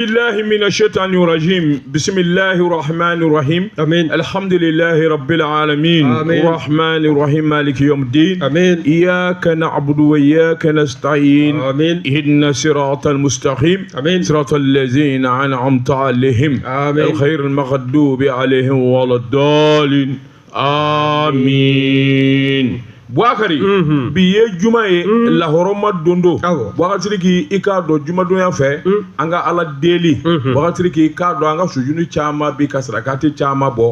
الله من الشيطان الرجيم بسم الله الرحمن الرحيم. آمين. الحمد لله رب العالمين. آمين. الرحمن الرحيم مالك يوم الدين. آمين. إياك نعبد وإياك نستعين. آمين. اهدنا الصراط المستقيم. آمين. صراط الذين أنعمت عليهم. آمين. الخير المغضوب عليهم ولا الضالين. آمين. Bubakari, bi ye juma ye, lahɔrɔma don don. Bubakari Sidiki, i k'a dɔn jumadonya fɛ an ka Ala deli. Bubakari Sidiki, i k'a dɔn an ka sujuni caman bi ka sarakati caman bɔ,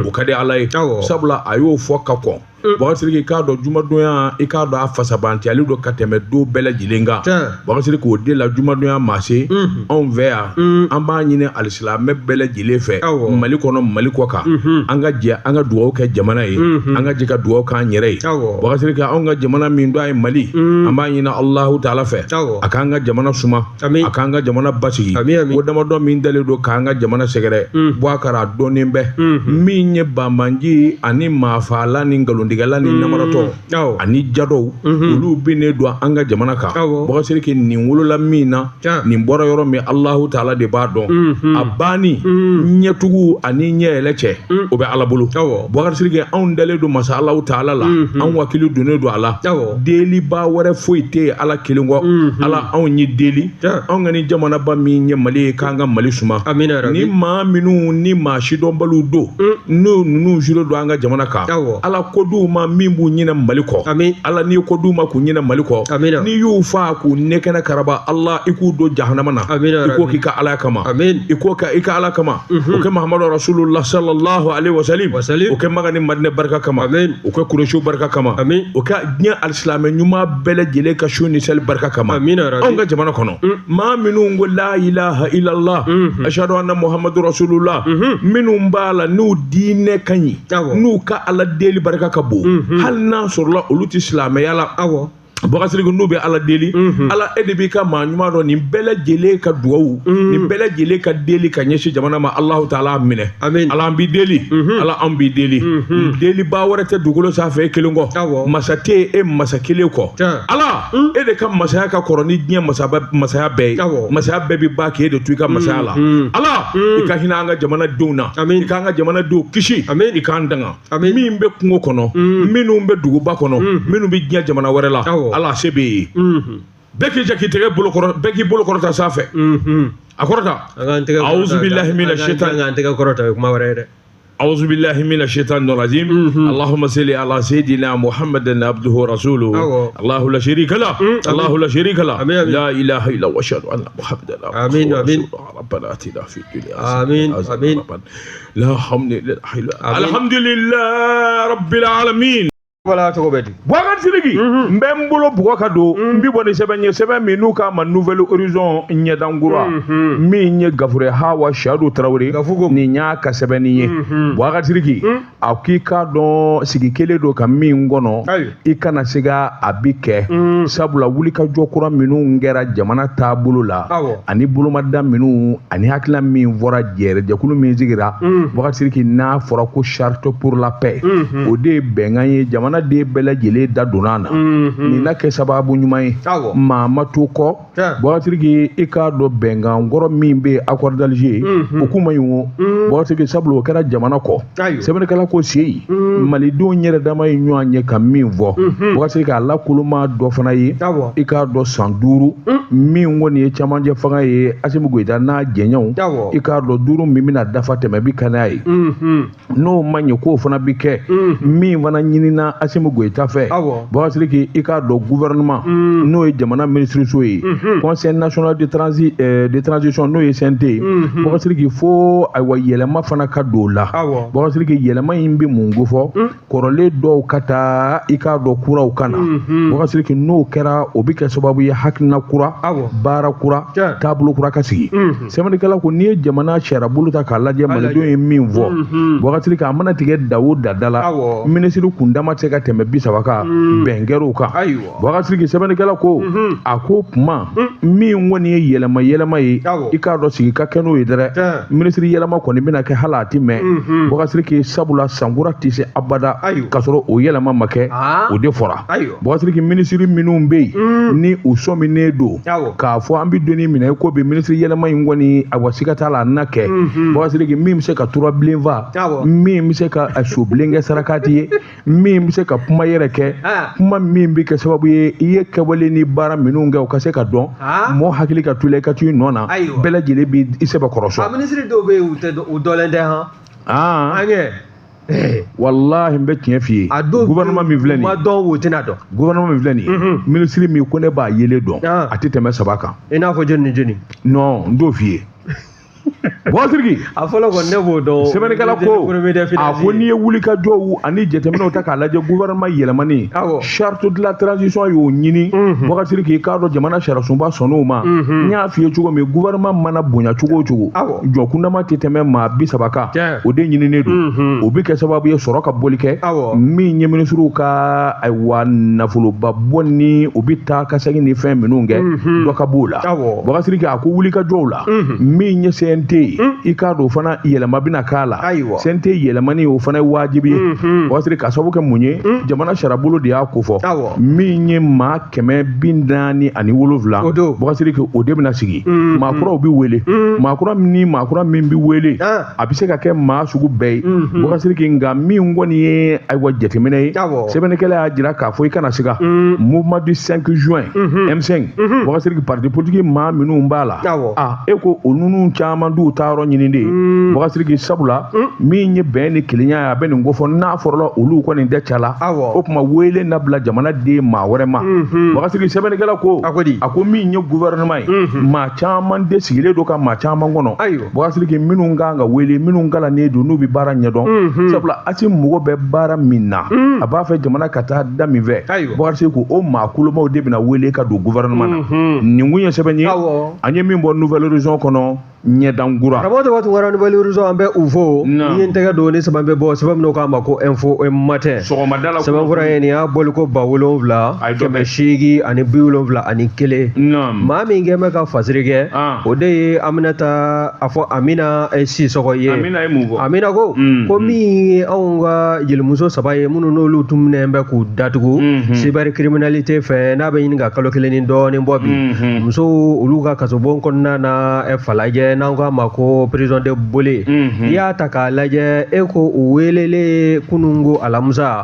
o ka di Ala ye, sabula a y'o fɔ ka kɔn. Bubakari Sidiki, i k'a dɔn jumadonya, i k'a dɔn a fasabantiyalen don ka tɛmɛ don bɛɛ lajɛlen kan. Bubakari Sidiki, o de la jumadonya maa se anw fɛ yan, an b'a ɲini alisilamɛ bɛɛ lajɛlen fɛ, Mali kɔnɔ, Mali kɔ kan, an ka jɛ an ka dugawu kɛ jamana ye, an ka jɛ ka dugawu k'an yɛrɛ ye. Bubakari Sidiki, anw ka jamana min don a ye Mali, an b'a ɲini Alahu taala fɛ a k'an ka jamana suma, a k'an ka jamana basigi. Ko damadɔ min dalen don k'an ka jamana sɛgɛrɛ, Bubakari, a dɔnnen bɛ min ye banbanji ani maafaala ni nkalontigɛla ni namaratɔ ani jadɔw, olu binnen don an ka jamana kan. Bubakari Sidiki, nin wolola min na, nin bɔra yɔrɔ min, Alahu taala de b'a dɔn. A banni ɲɛtugu ani ɲɛ yɛlɛ cɛ, o bɛ Ala bolo. Bubakari Sidiki, anw dalen don masa Alahu taala la, anw hakili donnen don a la. Deliba wɛrɛ foyi tɛ yen Ala kelen kɔ. Ala, anw ye deli, anw ka ni jamanaba min ye Mali ye, k'an ka Mali suma. Ni maa minnu ni maa sidɔnbaliw don, n'o ninnu jure don an ka jamana kan, Ala ko d'u ma min b'u ɲinɛ Mali kɔ. Ala, n'i ko d'u ma k'u ɲinɛ Mali kɔ, n'i y'u fa k'u nɛkɛnɛ karaba, Ala, i k'u don jahanama na. I k'o k'i ka Ala kama, i k'o kɛ i ka Ala kama, o kɛ Mahamadu Rasulullah sallallahu alaihi wasallam, o kɛ Maka ni Madinɛ barika kama, o kɛ Kuresiw barika kama, o kɛ diɲɛ alisilamɛ ɲuman bɛɛ lajɛlen ka su ni seli barika kama. Anw ka jamana kɔnɔ, maa minnu ko la ilaha illallah, ashhadu anna muhammadu rasulullah, minnu b'a la n'u diinɛ ka ɲi, n'u ka Ala deli barika ka bon, hali n'a sɔrɔla olu tɛ silamɛya la, Bubakari Sidiki, n'u bɛ Ala deli, Ala, e de b'i ka maa ɲuman dɔn. Nin bɛɛ lajɛlen ka dugawu, nin bɛɛ lajɛlen ka deli ka ɲɛsin jamana ma, Alahu taala minɛ. Ala, an b'i deli. Ala, an b'i deli. Deliba wɛrɛ tɛ dugukolo sanfɛ e kelen kɔ, masa tɛ e masa kelen kɔ. Ala, e de ka masaya ka kɔrɔ ni diɲɛ masaya bɛɛ ye. Masaya bɛɛ bɛ ban k'e de to i ka masaya la. Ala, i ka hinɛ an ka jamanadenw na, i k'an ka jamanadenw kisi, i k'an danga min bɛ kungo kɔnɔ, minnu bɛ duguba kɔnɔ, minnu bɛ diɲɛ jamana wɛrɛ la. Ala, se bɛ yen. Bɛɛ k'i jɛ k'i tɛgɛ bolo kɔrɔ, bɛɛ k'i bolo kɔrɔta sanfɛ, a kɔrɔta. Awuzu billahi mina shaitan. An tɛgɛ kɔrɔta, o ye kuma wɛrɛ ye dɛ. أعوذ بالله من الشيطان الرجيم. اللهم صل على سيدنا محمد عبده ورسوله. الله لا شريك له، الله لا شريك له، لا إله إلا هو، أشهد أن محمدا عبده ورسوله. ربنا آتنا في الدنيا. آمين آمين. لا حول ولا الحمد لله رب العالمين. Wala cogo bɛ di? Bubakari Sidiki, n bɛ n bolo bugɔ ka don, n bi bɔ ni sɛbɛn ye, sɛbɛn min n'u k'a ma Nouvel Horizon ɲɛdankura, min ye Gafure Hawa Siyadu Tarawele, nin y'a ka sɛbɛnni ye. Bubakari Sidiki, a k'i k'a dɔn sigi kelen don ka min kɔnɔ, i kana se ka a bi kɛ, sabula wulikajɔ kura minnu kɛra jamana taabolo la, ani bolomada minnu ani hakilina min fɔra, jɛkulu min sigira, Bubakari Sidiki, n'a fɔra ko charte pour la paix, o de ye bɛnkan ye jamana den bɛɛ lajɛlen da donna na. Nin na kɛ sababu ɲuman ye, maa ma to kɔ. Bubakari Sidiki, i k'a dɔn bɛnkan kɔrɔ min bɛ yen, accord d'Alger, o kun ma ɲi o, Bubakari Sidiki, sabula o kɛra jamana kɔ. Sɛbɛnnikɛla ko seyi malidenw yɛrɛ dama ye ɲɔgɔn ye ka min fɔ, Bubakari Sidiki, a lakoloma dɔ fana ye, i k'a dɔn san 5 min kɔni ye camancɛ fanga ye, Asimi Goyita n'a jɛɲɔgɔnw, i k'a dɔn 5 min bɛna dafa tɛmɛ bi ka n'a ye, n'o ma ɲɛ k'o fana bi kɛ min fana ɲinina Asimi Goyita fɛ. Bubakari Sidiki, i k'a dɔn gouvernement, n'o ye jamana minisiriso ye, conseil national de transition, n'o ye CNT ye, Bubakari Sidiki, fo ayiwa yɛlɛma fana ka don o la. Bubakari Sidiki, yɛlɛma in bɛ mun ko fɔ? Kɔrɔlen dɔw ka taa, i k'a dɔn kuraw ka na. Bubakari Sidiki, n'o kɛra, o bɛ kɛ sababu ye hakilina kura, baara kura, taabolo kura ka sigi. Sɛbɛnnikɛla ko n'i ye jamana sariyabolo ta k'a lajɛ, malidenw ye min fɔ, Bubakari Sidiki, a mana tigɛ da o da da la, minisiri kundama tɛ se ka tɛmɛ 30 kan, bɛn kɛr'o kan. Bubakari Sidiki, sɛbɛnnikɛla ko, a ko kuma min kɔni ye yɛlɛma yɛlɛma ye, i k'a dɔn sigi ka kɛ n'o ye dɛrɛ. Minisiri yɛlɛma kɔni bɛna kɛ hali a ti mɛn, Bubakari Sidiki, sabula sankura tɛ se abada k'a sɔrɔ o yɛlɛma ma kɛ. O de fɔra, Bubakari Sidiki. Minisiri minnu bɛ yen ni u sɔminen don k'a fɔ an bɛ donni minɛ ko bi, minisiri yɛlɛma in kɔni, awa, siga t'a la, a na kɛ, Bubakari Sidiki. Min bɛ se ka turabilen fa, min bɛ se ka sobilen kɛ sarakati ye, min bɛ se ka kuma yɛrɛ kɛ, kuma min bɛ kɛ sababu ye i ye kɛwale ni baara minnu kɛ, o ka se ka dɔn, mɔɔ hakili ka t'u la, i ka t'u nɔ na, bɛɛ lajɛlen b'i sɛbɛkɔrɔ sɔn. A minisiri dɔw bɛ yen, u tɛ, u dɔlen tɛ han. An kɛ. Walahi, n bɛ tiɲɛ f'i ye. A dɔw Gouvernement min filɛ nin ma ye, dɔn, u tɛna dɔn. Gouvernement min filɛ nin ye, minisiri min ko ne b'a yelen dɔn, a tɛ tɛmɛ 3 kan. I n'a fɔ jɔni ni jɔni? Non, n t'o f'i ye, Bubakari Sidiki. A fɔlɔ kɔni, ne b'o dɔn. Sɛbɛnnikɛla ko, a ko n'i ye wulikajɔw ani jateminɛw ta k'a lajɛ, gouvernement yɛlɛmani, charte de la transition y'o ɲini, Bubakari Sidiki, i k'a dɔn jamana sariyasunba sɔnn'o ma. N y'a f'i ye cogo min, gouvernement mana bonya cogo o cogo, jɔkundama tɛ tɛmɛ maa 30 kan. O de ɲininen don. O bɛ kɛ sababu ye sɔrɔ ka boli kɛ. Min ye minisiriw ka, ayiwa, nafoloba bɔ ni o bɛ taa ka segin ni fɛn minnu kɛ, dɔ ka b'o la. Bubakari Sidiki, a ko wulikajɔw la, min ye CNT ye, i k'a dɔn o fana yɛlɛma bɛna k'a la. CNT yɛlɛmani, o fana ye wajibi ye, Bubakari Sidiki, ka sababu kɛ mun ye? Jamana sariyabolo de y'a ko fɔ. Min ye maa 447, Bubakari Sidiki, o de bɛna sigi. Maa kuraw bɛ wele, maa kura ni maa kura min bɛ wele, a bɛ se ka kɛ maa sugu bɛɛ ye, Bubakari Sidiki. Nka min kɔni ye, ayiwa, jateminɛ ye, sɛbɛnnikɛla y'a jira k'a fɔ i kana siga, mouvement du 5 juin, M5, Bubakari Sidiki, parti politique maa minnu b'a la, a e ko o ninnu caman d'u taayɔrɔ ɲini de, Bubakari Sidiki, sabula min ye bɛn ni kelenya ye, a bɛ nin ko fɔ n'a fɔra olu kɔni tɛ ca la. O tuma wele nabila jamana den maa wɛrɛ ma. Bubakari Sidiki, sɛbɛnnikɛla ko, a ko min ye gouvernement ye, maa caman de sigilen don ka maa caman kɔnɔ, Bubakari Sidiki, minnu kan ka wele, minnu kalannen don, n'u bɛ baara ɲɛdɔn, sabula Asimi mago bɛ baara min na, a b'a fɛ jamana ka taa da min fɛ, Bubakari Sidiki, o maa kolomaw de bɛna wele ka don gouvernement na. Nin kun ye sɛbɛn ye an ye min bɔ Nouvel Horizon kɔnɔ, ɲɛdankura. Karamɔgɔ Tɔgɔ Tunkara, Nouvel Horizon, an bɛ u fo. Ni ye n tɛgɛ don ni sɛbɛn bɛ bɔ, sɛbɛn min k'a ma ko Info Matin, sɔgɔmada la sɛbɛnfura ye nin y'a bɔliko 7871. Maa min kɛn bɛ ka fasiri kɛ, o de ye Aminata, a fɔ Amina Sisɔgɔ ye. Amina ye mun fɔ? Amina ko ko min ye anw ka jelimuso 3 ye, minnu n'olu tun minɛn bɛ k'u datugu cybercriminalité fɛ, n'a bɛ ɲini ka kalo 1 ni dɔɔnin bɔ bi, musow olu ka kasobon kɔnɔna na Falajɛ, n'an k'a ma ko prison de Bolé, n'i y'a ta k'a lajɛ, e ko u welelen kununko alamisa,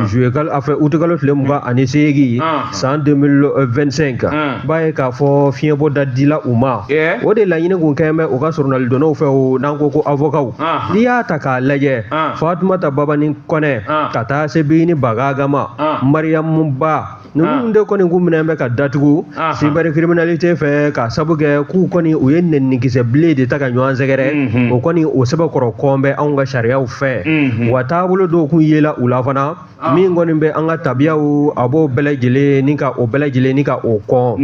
juillet kalo, a fɛ utikalo tile 28 san 2025, b'a ye k'a fɔ fiɲɛbɔ da dila u ma. O de laɲini kun kɛn bɛ u ka sɔrɔnalidonnaw fɛ, o n'an ko ko avocat. N'i y'a ta k'a lajɛ, Fatumata Babani Kɔnɛ ka taa se Bigini Bagaga ma, Mariyamu Ba, ninnu de kɔni k'u minɛ bɛ ka datugu cybercriminalité fɛ, ka sabu kɛ k'u kɔni u ye nɛnikisɛ bilen de ta ka ɲɔgɔn sɛgɛrɛ. O kɔni o sɛbɛkɔrɔ kɔn bɛ anw ka sariyaw fɛ, wa taabolo dɔw kun yela u la fana, min kɔni bɛ an ka tabiyaw, a b'o bɛɛ lajɛlen ni ka o bɛɛ lajɛlen ni ka o kɔn.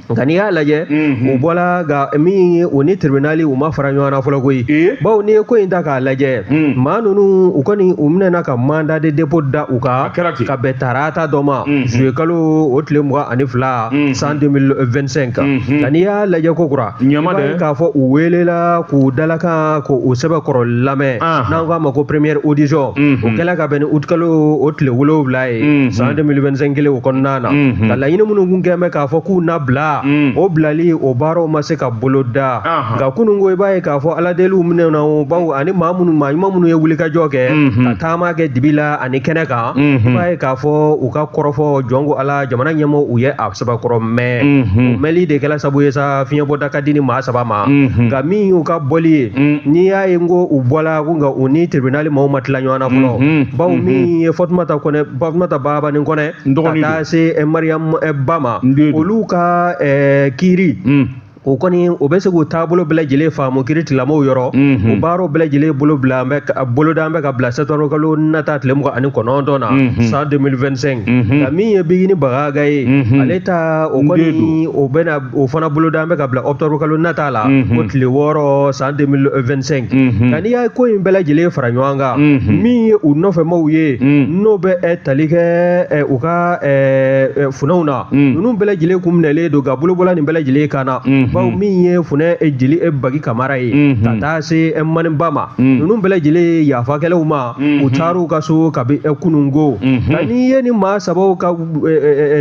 Nka n'i y'a lajɛ, u bɔla nka min ye o ni tribunal u ma fara ɲɔgɔn na fɔlɔ koyi, bawo n'i ye ko in ta k'a lajɛ, maa ninnu u kɔni u minɛna ka mandat de dépôt da u kan ka bɛn tarata dɔ ma, juillet kalo o tile 22 san 2025. Nka n'i y'a lajɛ ko kura, i b'a ye k'a fɔ u welela k'u dalakan k'o sɛbɛkɔrɔ lamɛn, n'an k'a ma ko première audition, o kɛla ka bɛn ni août kalo o tile 7 ye san 2025 kelen o kɔnɔna na. Ka laɲini minnu kun kɛn bɛ k'a fɔ k'u na bila, o bilali o baaraw ma se ka boloda. Nka kunun ko i b'a ye k'a fɔ aladeliw minɛna o, bawo ani maa minnu, maa ɲuman minnu ye wulikajɔ kɛ ka taama kɛ dibi la ani kɛnɛ kan, i b'a ye k'a fɔ u ka kɔrɔfɔ jɔn ko ala jamana ɲɛmɔgɔ u ye a sɛbɛkɔrɔ mɛn. O mɛnli de kɛla sabu ye sa fiɲɛbɔda ka di ni maa 3 ma. Nka min y'u ka bɔli ye, n'i y'a ye n ko u bɔla ko nka u ni tribunal maaw ma tila ɲɔgɔn na fɔlɔ, bawo min ye Fatumata Kɔnɛ, Fatumata Babani Kɔnɛ, ka taa se Mariam Ba ma, olu ka kiiri O kɔni o bɛ se k'u taabolo bɛɛ lajɛlen faamu kiiritigɛlamɔgɔw yɔrɔ. O baaraw bɛɛ lajɛlen bolo bila bɛ boloda bɛ ka bila septembre kalo nata tile 29 na san 2025. Nka min ye Bigini Bagaga ye, ale ta o kɔni o bɛna o fana boloda bɛ ka bila octobre kalo nata la, o tile 6 san 2025. Nka n'i y'a ko in bɛɛ lajɛlen fara ɲɔgɔn kan, min ye u nɔfɛmaw ye, n'o bɛ tali kɛ u ka funɛw na, ninnu bɛɛ lajɛlen kun minɛlen don ka bolobola nin bɛɛ lajɛlen kan na. Bawo min ye funɛ jeli Bagi Kamara ye ka taa se Maniba ma, ninnu bɛɛ lajɛlen ye yafa kɛlaw ma, u taar'u ka so kabi kununko. Nka n'i ye nin maa sabaw ka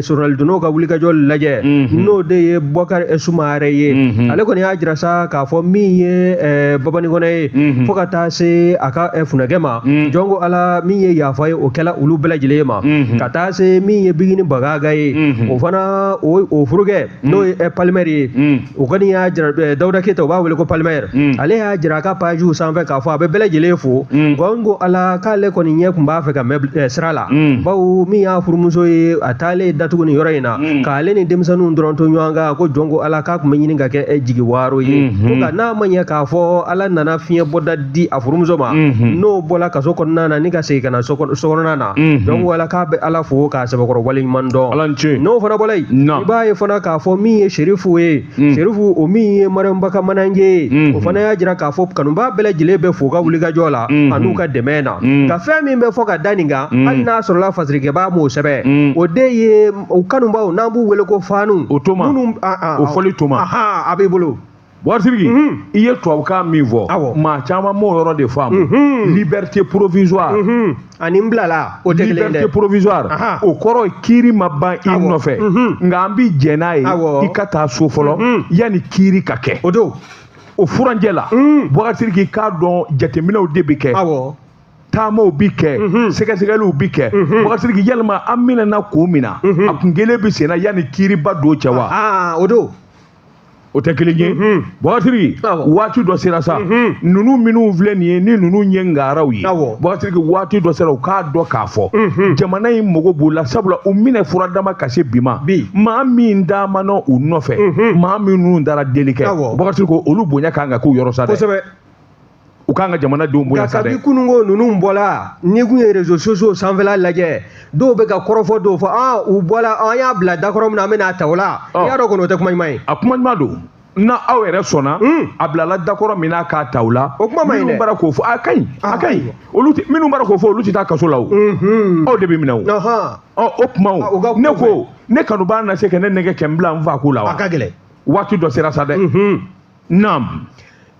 soronalidonnaw ka wulikajɔ lajɛ, n'o de ye Bɔkari Sumare ye, ale kɔni y'a jira sa k'a fɔ min ye Babani Kɔnɛ ye fo ka taa se a ka funɛkɛ ma, jɔn ko Ala, min ye yafa ye o kɛla olu bɛɛ lajɛlen ma, ka taa se min ye Bigini Bagaga ye, o fana o furukɛ n'o ye Palimɛri ye, o kɔni y'a jira, Dawuda Keyita, u b'a wele ko Palimɛri, ale y'a jira a ka page sanfɛ k'a fɔ a bɛ bɛɛ lajɛlen fo. Nka ko Ala k'ale kɔni ɲɛ tun b'a fɛ ka mɛn sira la, bawo min y'a furumuso ye, a taalen datugu nin yɔrɔ in na k'ale ni denmisɛnninw dɔrɔn to ɲɔgɔn kan, ko jɔn ko Ala k'a tun bɛ ɲini ka kɛ jigi waaro ye. Ko nka n'a ma ɲɛ k'a fɔ Ala nana fiɲɛ bɔda di a furumuso ma, n'o bɔla kaso kɔnɔna na ni ka segin ka na so kɔnɔna na, jɔn ko Ala k'a bɛ Ala fo k'a sɛbɛkɔrɔ waleɲuman dɔn. N'o fana bɔla yen, i b'a ye fana k'a fɔ min ye Serifu ye, Serifu o min ye Mariam Ba ka manager ye, o fana y'a jira k'a fɔ kanubaa bɛɛ lajɛlen bɛ fo ka wulikajɔ la an'u ka dɛmɛ na. Ka fɛn min bɛ fɔ ka da nin kan, hali n'a sɔrɔla fasirikɛbaa m'o sɛbɛn, o de ye o kanubaw n'an b'u wele ko fanu. O toma, o fɔli toma. A b'i bolo. Boubacar Sidiki, i ye tubabukan min fɔ, maa caman m'o yɔrɔ de faamu. Liberté provisoire ani n bilala, o tɛ kelen ye dɛ. Liberté provisoire, o kɔrɔ ye kiiri ma ban i nɔfɛ, nka an bi jɛn n'a ye i ka taa so fɔlɔ yanni kiiri ka kɛ. O don o furancɛ la, Boubacar Sidiki, k'a dɔn jateminɛw de bɛ kɛ, taamaw bi kɛ, sɛgɛsɛgɛliw bi kɛ. Boubacar Sidiki, yalima an minɛna ko min na, a kun kelen bɛ sen na yanni kiiriba don cɛ wa? O don. O tɛ kelen ye. Boubacar Sidiki, waati dɔ sera sa, ninnu minnu filɛ nin ye, ni ninnu ye ngaraw ye, Boubacar Sidiki, waati dɔ sera u k'a dɔn k'a fɔ jamana in mago b'u la, sabula u minɛ fura dama ka se bi ma. Maa min taamana u nɔfɛ, maa minnu taara deli kɛ, Boubacar Sidiki, olu bonya kan ka k'u yɔrɔ sa dɛ. U k'an ka jamanadenw bonya sa dɛ. Nka kabi kununko ninnu bɔla, n'i kun ye réseaux sociaux sanfɛla lajɛ, dɔw bɛ ka kɔrɔfɔ dɔw fɔ, u bɔla, an y'a bila dakɔrɔ min na, an bɛna ta o la. I y'a dɔn kɔni o tɛ kuma ɲuman ye. A kuma ɲuman don. Na aw yɛrɛ sɔnna a bilala dakɔrɔ min na k'a ta o la. O kuma ma ɲi dɛ. Minnu bɔra k'o fɔ, a ka ɲi, a ka ɲi. Olu tɛ minnu bɔra k'o fɔ, olu tɛ taa kaso la o. Aw de bɛ minɛ o. Ɔ o kuma o, ne ko ne kanubaa na se ka ne nɛgɛ kɛ n bila n fa ko la wa? A ka gɛlɛn. Waati dɔ sera sa dɛ. Naam.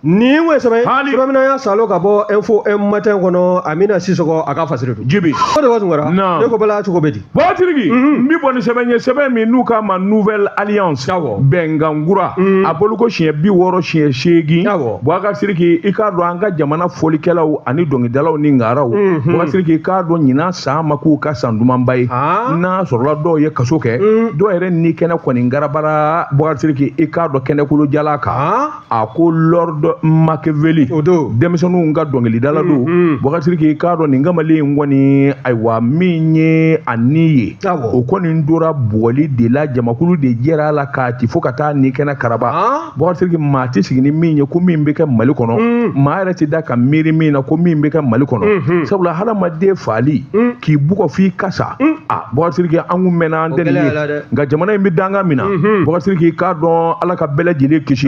Nin ye sɛbɛn bamananya salo ka bɔ Info Matin kɔnɔ, Amina Sisɔkɔ a ka fasiri don. Jibi. O de b'a Tunkara. Ne ko bala cogo bɛ di? Boubacar Sidiki, n bi bɔ ni sɛbɛn ye, sɛbɛn min n'u k'a ma Nouvelle Alliance. Bɛnkan kura. A boloko siɲɛ 60 siɲɛ 8. Boubacar Sidiki, i k'a dɔn an ka jamana fɔlikɛlaw ani dɔnkilidalaw ni ngaraw. Boubacar Sidiki, i k'a dɔn ɲinan san ma k'u ka san dumanba ye. N'a sɔrɔla dɔw ye kaso kɛ, dɔw yɛrɛ ni kɛnɛ kɔni garabara. Boubacar Sidiki, i k'a dɔn kɛnɛkolo jala kan. A ko Lord Makeveli, denmisɛnninw ka dɔnkilidala don. Boubacar Sidiki, i k'a dɔn nin kamalen in kɔni, ayiwa min ye a ni ye, o kɔni tora bugɔli de la, jamakulu de jɛra a la k'a ci fo ka taa ni kɛnɛ karaba. Boubacar Sidiki, maa tɛ sigi ni min ye ko min bɛ kɛ Mali kɔnɔ, maa yɛrɛ tɛ da ka miiri min na ko min bɛ kɛ Mali kɔnɔ, sabula hadamaden faali k'i bugɔ f'i kasa. A Boubacar Sidiki, an kun mɛnna an tɛ nin ye, nka jamana in bɛ danga min na, Boubacar Sidiki, i k'a dɔn Ala ka bɛɛ lajɛlen kisi.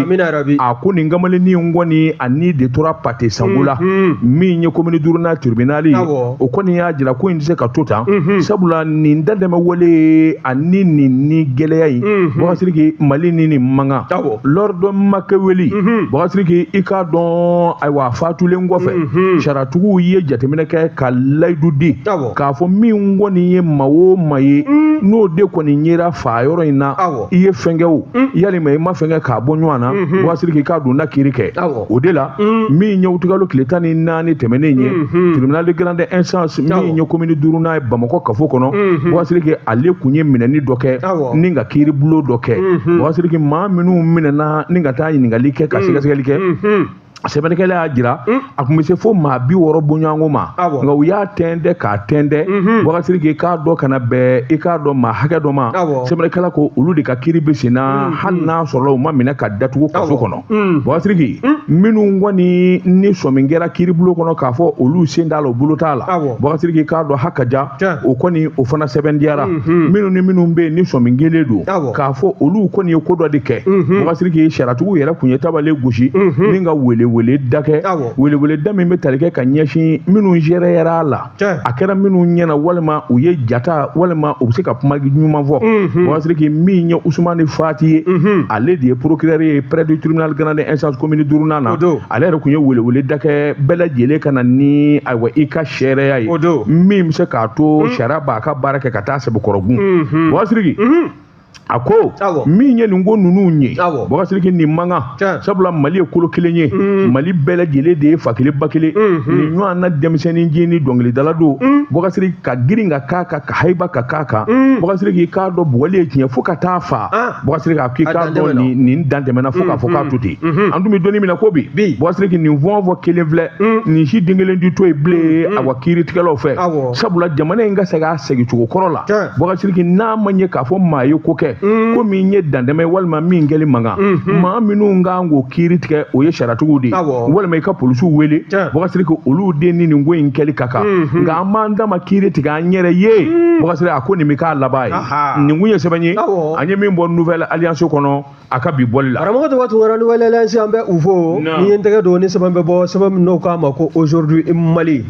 A ko nin kamalennin in kɔni, a ni de tora pate sango la. Min ye commune duurunan tribunal ye, o kɔni y'a jira ko in tɛ se ka to tan, sabula nin dantɛmɛ wale ani nin ni gɛlɛya in, Boubacar Sidiki, Mali ni nin man kan. Lord Makeweli, Boubacar Sidiki, i k'a dɔn ayiwa a fatulen kɔfɛ, sariyatigiw ye jateminɛ kɛ ka layidu di k'a fɔ min kɔni ye maa o maa ye, n'o de kɔni yera fa yɔrɔ in na, i ye fɛn kɛ o, yalima i ma fɛn kɛ k'a bɔ ɲɔgɔn na, Boubacar Sidiki, k'a dɔn na kiiri kɛ. O de la min ye utikalo tile 14 tɛmɛnen ye, tribunal de grande instance min ye commune duurunan ye Bamakɔ kafo kɔnɔ, Boubacar Sidiki, ale kun ye minɛni dɔ kɛ ni ka kiiri bulon dɔ kɛ. Boubacar Sidiki, maa minnu minɛna ni ka taa ɲininkali kɛ ka sɛgɛsɛgɛli kɛ, Sɛbɛnnikɛla y'a jira a tun bɛ se fo maa 60 bɔɲɔgɔnko ma, nka u y'a tɛntɛn k'a tɛntɛn. Bubakari Sidiki, i k'a dɔn ka na bɛn i k'a dɔn maa hakɛ dɔ ma, sɛbɛnnikɛla ko olu de ka kiiri bɛ sen na, hali n'a sɔrɔla u ma minɛ ka datugu kaso kɔnɔ. Bubakari Sidiki, minnu kɔni ni sɔmi kɛra kiiribulon kɔnɔ k'a fɔ olu sen t'a la, u bolo t'a la, Bubakari Sidiki, i k'a dɔn hakaja o kɔni o fana sɛbɛntiyara. Minnu ni minnu bɛ yen ni sɔmi kɛlen don k'a fɔ olu kɔni ye ko dɔ de kɛ, Bubakari Sidiki, sariyatigiw yɛrɛ kun ye tabale gosi ni ka wele da kɛ, welewele da min bɛ tali kɛ ka ɲɛsin minnu seereyara a la, a kɛra minnu ɲɛna walima u ye jata walima u bɛ se ka kuma ɲuman fɔ. Bubakari Sidiki, min ye Usumani Fati ye, ale de ye procureur ye près du tribunal grande instance commune duurunan na, ale yɛrɛ kun ye welewele da kɛ bɛɛ lajɛlen ka na ni ayiwa i ka seereya ye min bɛ se k'a to sariya b'a ka baara kɛ ka taa sɛbɛkɔrɔgun. Bubakari Sidiki, a ko min ye nin ko ninnu ye, Bubakari Sidiki, nin man kan, sabula Mali ye kolo kelen ye, Mali bɛɛ lajɛlen de ye fa kelen ba kelen. Nin ɲɔgɔn na denmisɛnnin jin ni dɔnkilidala don, Bubakari Sidiki, ka girin ka k'a kan, ka hayiba ka k'a kan. Bubakari Sidiki, i k'a dɔn bugɔli ye tiɲɛ fo ka taa fa. Bubakari Sidiki, a k'i k'a dɔn nin dan tɛmɛna fo k'a fɔ k'a to ten. An dun bɛ donni min na ko bi, Bubakari Sidiki, nin fɛn o fɛn kelen filɛ nin si den kelen di to yen bilen awa kiiritigɛlaw fɛ, sabula jamana in ka segin a segincogo kɔrɔ la. Bubakari Sidiki, n'a ma ɲɛ k'a fɔ maa ye ko kɛ ko min ye dantɛmɛ walima min kɛli man kan, maa minnu kan k'o kiiri tigɛ o ye sariyatigiw de ye, walima i ka polisiw wele. Bubakari Sidiki, olu de ni nin ko in kɛli ka kan, nka an b'an dama kiiri tigɛ an yɛrɛ ye. Bubakari Sidiki, a ko nin bɛ k'a laban ye. Nin kun ye sɛbɛn ye an ye min bɔ Nouvelle Alliance kɔnɔ a ka bi bɔli la. Karamɔgɔ Tɔgɔ Tunkara, Nouvelle Alliance, an bɛ u fo. Ni ye n tɛgɛ don ni sɛbɛn bɛ bɔ, sɛbɛn min n'o k'a ma ko Aujourd'hui Mali,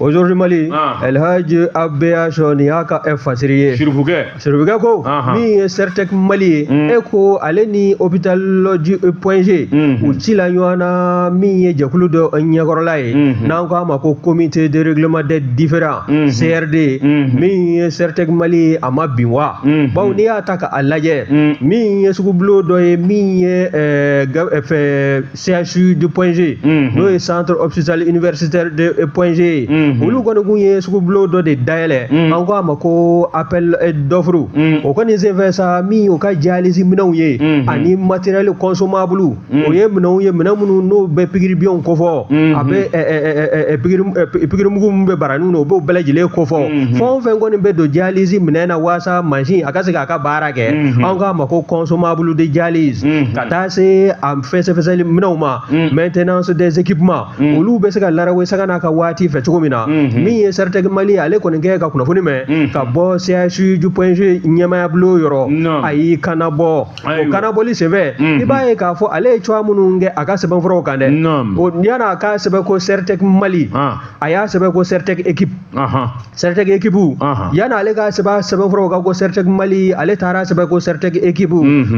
Aujourd'hui Mali, Elhaji ABH, nin y'a ka fasiri ye. Sirifukɛ. Sirifukɛ ko min ye Sertec Mali ye, e ko ale ni hôpital du Point G u cila ɲɔgɔn na, min ye jɛkulu dɔ ɲɛkɔrɔla ye n'an k'a ma ko comité de règlement des différends, CRD. Min ye Sertec Mali ye, a ma bin wa? Bawo n'i y'a ta k'a lajɛ, min ye sugubulon dɔ ye, min ye CHU du Point G, n'o ye centre hospitalier universitaire de Point G ye, olu kɔni kun ye sugubulon dɔ de dayɛlɛ, an ko a ma ko appel d'offre. O kɔni senfɛ sa, min o ka dialyse minɛnw ye ani matériel consommable, o ye minɛnw ye, minɛn minnu n'o bɛ pikiri biɲɛw kofɔ, a bɛ pikirimugu min bɛ baraninw na, o b'o bɛɛ lajɛlen kofɔ. Fɛn o fɛn kɔni bɛ don dialyse minɛn na walasa mansin a ka se k'a ka baara kɛ, an k'a ma ko consommable de dialyse, ka taa se a fɛsɛfɛsɛli minɛnw ma, maintenance des équipements, olu bɛ se ka larawe sanga n'a ka waati fɛ cogo min na. Min ye Sertec Mali, ale kɔni kɛ ka kunnafoni mɛn ka bɔ CHU du Point G ɲɛmaaya bulon yɔrɔ, a y'i kana bɔ. O kanabɔli senfɛ, i b'a ye k'a fɔ ale ye cogoya minnu kɛ a ka sɛbɛnfuraw kan dɛ, o yan'a k'a sɛbɛn ko Sertec Mali, a y'a sɛbɛn ko Sertec équipe. Sertec équipe, yan'ale k'a sɛbɛn sɛbɛnfuraw kan ko Sertec Mali, ale taara sɛbɛn ko Sertec équipe.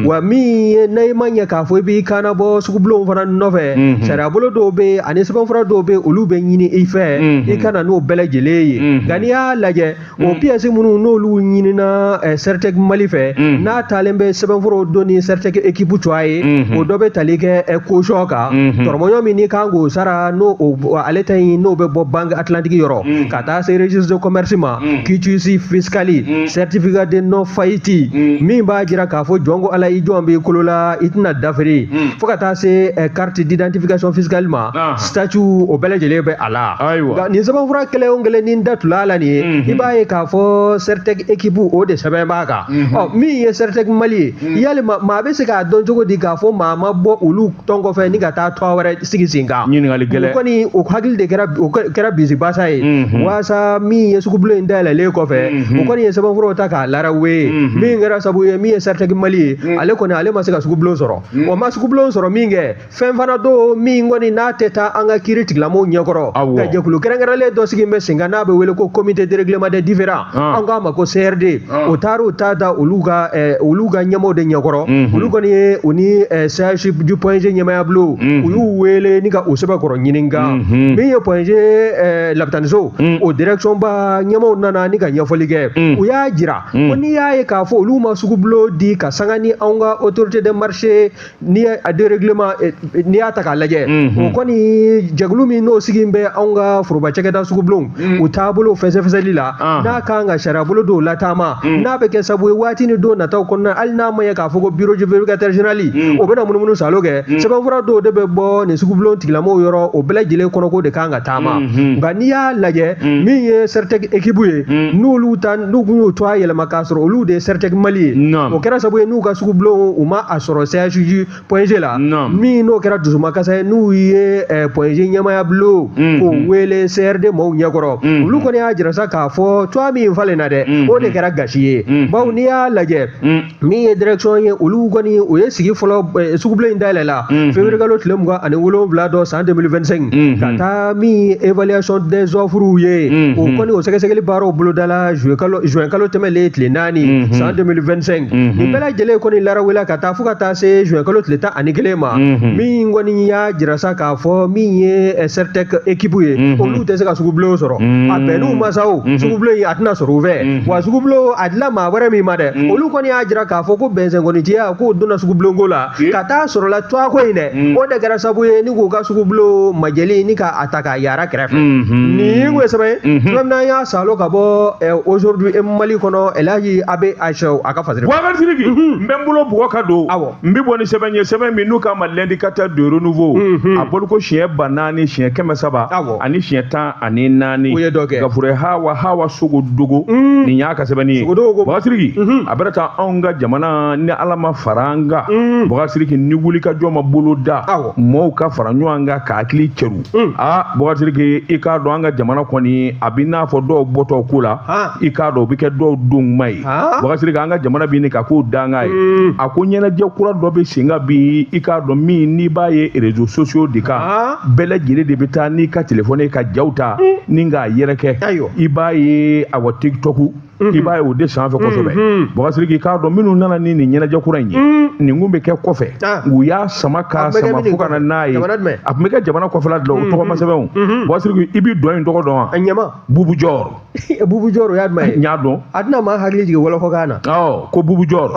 Wa min ye n'a ma ɲɛ k'a fɔ i b'i kana bɔ sugubulonw fana nɔfɛ, sariyabolo dɔw bɛ yen ani sɛbɛnfura dɔw bɛ yen, olu bɛ ɲini i fɛ i ka na n'o bɛɛ lajɛlen ye. Nka n'i y'a lajɛ, o pièce minnu n'olu ɲinina Sertec Mali fɛ, n'a taalen bɛ sɛbɛnfuraw don ni Sertec équipe cogoya ye, o dɔ bɛ tali kɛ caution kan, tɔrɔmɔɲɔ min n'i kan k'o sara, n'o ale ta in n'o bɛ bɔ Banque Atlantique yɔrɔ, ka taa se registre de commerce ma, quitus fiscal, certificat de non faillite min b'a jira k'a fɔ jɔn ko Ala i jɔn b'i kolo la, i tɛna dafiri, fo ka taa se carte d'identification fiscale ma, statut, o bɛɛ lajɛlen bɛ a la. Nka nin sɛbɛnfura kelen o kelen ni da tula la nin ye, i b'a ye k'a fɔ Sertec équipe o de sɛbɛn b'a kan. Ɔ, min ye Sertec Mali ye, yalima maa bɛ se k'a dɔn cogo di k'a fɔ maa ma bɔ olu tɔn kɔfɛ ni ka taa tɔn wɛrɛ sigi sen kan? Ɲininkali gɛlɛn. O kɔni o hakili de kɛra, o kɛra bisibasa ye walasa min ye sugubulon in dayɛlɛlen kɔfɛ, o kɔni ye sɛbɛnfuraw ta k'a larawe, min kɛra sababu ye min ye Sertec Mali ye, ale kɔni ale ma se ka sugubulon sɔrɔ. O ma sugubulon sɔrɔ min kɛ, fɛn fana don min kɔni n'a tɛ taa an ka kiiri tigilamɔgɔw ɲɛkɔrɔ, ka jɛkulu kɛrɛnkɛrɛnlen dɔ sigi bɛ sen kan n'a bɛ wele ko comité de règlement des différends, an k'a ma ko CRD. O taar'o ta da olu ka ɲɛmɔgɔw de ɲɛkɔrɔ. Olu kɔni ye u ni CHU du Point G ɲɛmaaya bulon, u y'u wele ni ka o sɛbɛnkɔrɔ ɲininka. Min ye Point G lapitaniso, o direction ba ɲɛmɔgɔw nana ni ka ɲɛfɔli kɛ. U y'a jira ko n'i y'a ye k'a fɔ olu ma sugubulon di ka sanga ni anw ka autorité de marché ni a de règlement, n'i y'a ta k'a lajɛ, o kɔni jɛkulu min n'o sigi bɛ anw ka foroba cakɛda sugubulonw u taabolo fɛsɛfɛsɛli la, n'a kan ka sariyabolo dɔw lataama, n'a bɛ kɛ sababu ye waati ni don don nataw kɔnɔna hali n'a ma ɲɛ k'a fɔ ko bureau du vérificateur général o bɛna munumunu salo kɛ, sɛbɛnfura dɔw de bɛ bɔ nin sugubulon tigilamɔgɔw yɔrɔ, o bɛɛ lajɛlen kɔnɔko de kan ka taama. Nka n'i y'a lajɛ, min ye Sertec équipe ye, n'olu ta n'u kun y'o tɔgɔ yɛlɛma k'a sɔrɔ olu de ye Sertec Mali ye, o kɛra sababu ye n'u ka sugubulon u ma a sɔrɔ CHJ Point G la, min n'o kɛra dusumakasa ye, n'u ye Point G ɲɛmaaya bulon k'o wele CRD maaw ɲɛkɔrɔ. Olu kɔni y'a jira sa k'a fɔ tɔgɔ min falenna dɛ, o de kɛra gasi ye, bawo n'i y'a lajɛ, min ye direction ye, olu kɔni o ye sigi fɔlɔ, sugubulon in dayɛlɛ la février kalo tile 27 dɔ san 2025, ka taa min évaluation des offres ye, o kɔni o sɛgɛsɛgɛli baaraw bolodala juin kalo tɛmɛlen tile 4 san 2025. Nin bɛɛ lajɛlen kɔni larawela ka taa fo ka taa se juin kalo tile 11 ma, min kɔni y'a jira sa k'a fɔ min ye Sertec équipe ye, olu tɛ se ka sugubulon sɔrɔ. A bɛnn'u ma sa, o sugubulon in a tɛna sɔrɔ u fɛ, wa sugubulon a dila maa wɛrɛ min ma dɛ, olu kɔni y'a jira k'a fɔ ko bɛnsɛnkɔnitiya k'o donna sugubulonko la ka taa sɔrɔ la tɔgɔ ko in dɛ, o de kɛra sababu ye ni k'u ka sugubulon majɛli ni k'a ta k'a yara kɛrɛfɛ. Nin kun ye sɛbɛn ye sɛbɛn min n'an y'a salo ka bɔ Aujourd'hui Mali kɔnɔ, El Hadji Abe Aïcha a ka fasiri. Boubacar Sidiki, n bɛ n bolo bugɔ ka don, n bɛ bɔ ni sɛbɛn ye, sɛbɛn min n'u k'a ma l'indicateur de renouveau, a bɔli ko siɲɛ 4000 siɲɛ 300 ani siɲɛ 14. O ye dɔ kɛ. Gafure hawa sogo dogo, nin y'a ka sɛbɛnni ye. Boubacar Sidiki, a bɛna taa anw ka jamana ni Ala ma fara an kan, Boubacar Sidiki, ni wuli ka jɔ ma bolo da, mɔɔw ka fara ɲɔgɔn kan ka hakili cɛru. Aa Boubacar Sidiki, i k'a dɔn an ka jamana kɔni a bɛ n'a fɔ dɔw bɔtɔ ko la, i k'a dɔn o bɛ kɛ dɔw donma ye. Boubacar Sidiki, an ka jamana bɛ ɲini ka k'o danga ye. A ko ɲɛnajɛ kura dɔ bɛ sen kan bi, i k'a dɔn min n'i b'a ye réseaux sociaux de kan, bɛɛ lajɛlen de bɛ taa n'i ka téléphone ye ka jaw ta ni k'a yɛrɛkɛ. I b'a ye awɔ TikTok, i b'a ye o de sanfɛ kosɛbɛ. Boubacar Sidiki, i k'a dɔn minnu nana ni nin ɲɛnajɛ kura in ye, nin kun bɛ kɛ kɔfɛ, u y'a sama k'a sama fo ka na n'a ye, a tun bɛ kɛ jamana kɔfɛla de la, o tɔgɔ ma sɛbɛn o. Boubacar Sidiki, i bɛ dɔn in tɔgɔ dɔn wa? Ɲama. Bubu Jɔr. Bubu Jɔr, o y'a jumɛn ye? N y'a dɔn. A tɛna maa hakili jigin wɔlɔfɔkan na. Awɔ, ko Bubu Jɔr.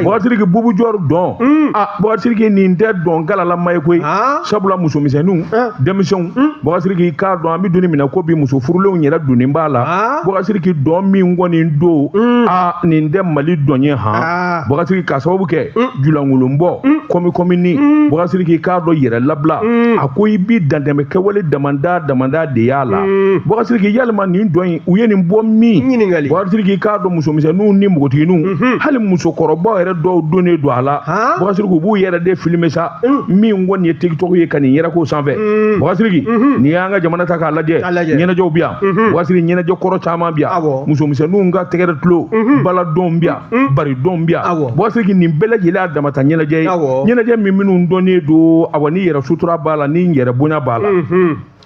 Boubacar Sidiki, Bubu Jɔr dɔn. Ah Boubacar Sidiki, nin tɛ dɔn galalama ye koyi. Sabula musomisɛnninw, denmisɛnw, Boubacar Sidiki, i k'a dɔn an bɛ don min na ko bi muso furulenw yɛrɛ donnen b'a la. Boubacar Sidiki, dɔn min kɔni don, a nin tɛ Mali dɔn ye han. Boubacar Sidiki, k'a sababu kɛ julankolonbɔ, kɔmi-kɔmini, Boubacar Sidiki, i k'a dɔn yɛrɛ labila, a ko i bi dantɛmɛ kɛwale damanda de y'a la. Boubacar Sidiki, yalima nin dɔn in u ye nin bɔ min? Boubacar Sidiki, i k'a dɔn musomisɛnninw ni npogotigininw, hali musokɔrɔbaw yɛrɛ dɔw donnen don a la. Boubacar Sidiki, u b'u yɛrɛ de filmer sa, min kɔni ye TikTok ye ka nin yɛrɛ k'o sanfɛ. Boubacar Sidiki, n'i y'an ka jamana ta k'a lajɛ, ɲɛnajɛw bɛ yan. Boubacar Sidiki, ɲɛnajɛ kɔrɔ caman bɛ yan. Musomisɛnninw ka tɛgɛrɛ tulo, baladɔn bɛ yan, baridɔn bɛ yan. Boubacar Sidiki, nin bɛɛ lajɛlen y'a damata ɲɛnajɛ ye, ɲɛnajɛ min minnu dɔnnen don, awa ni yɛrɛ sutura b'a la, ni yɛrɛ bonya b'a la.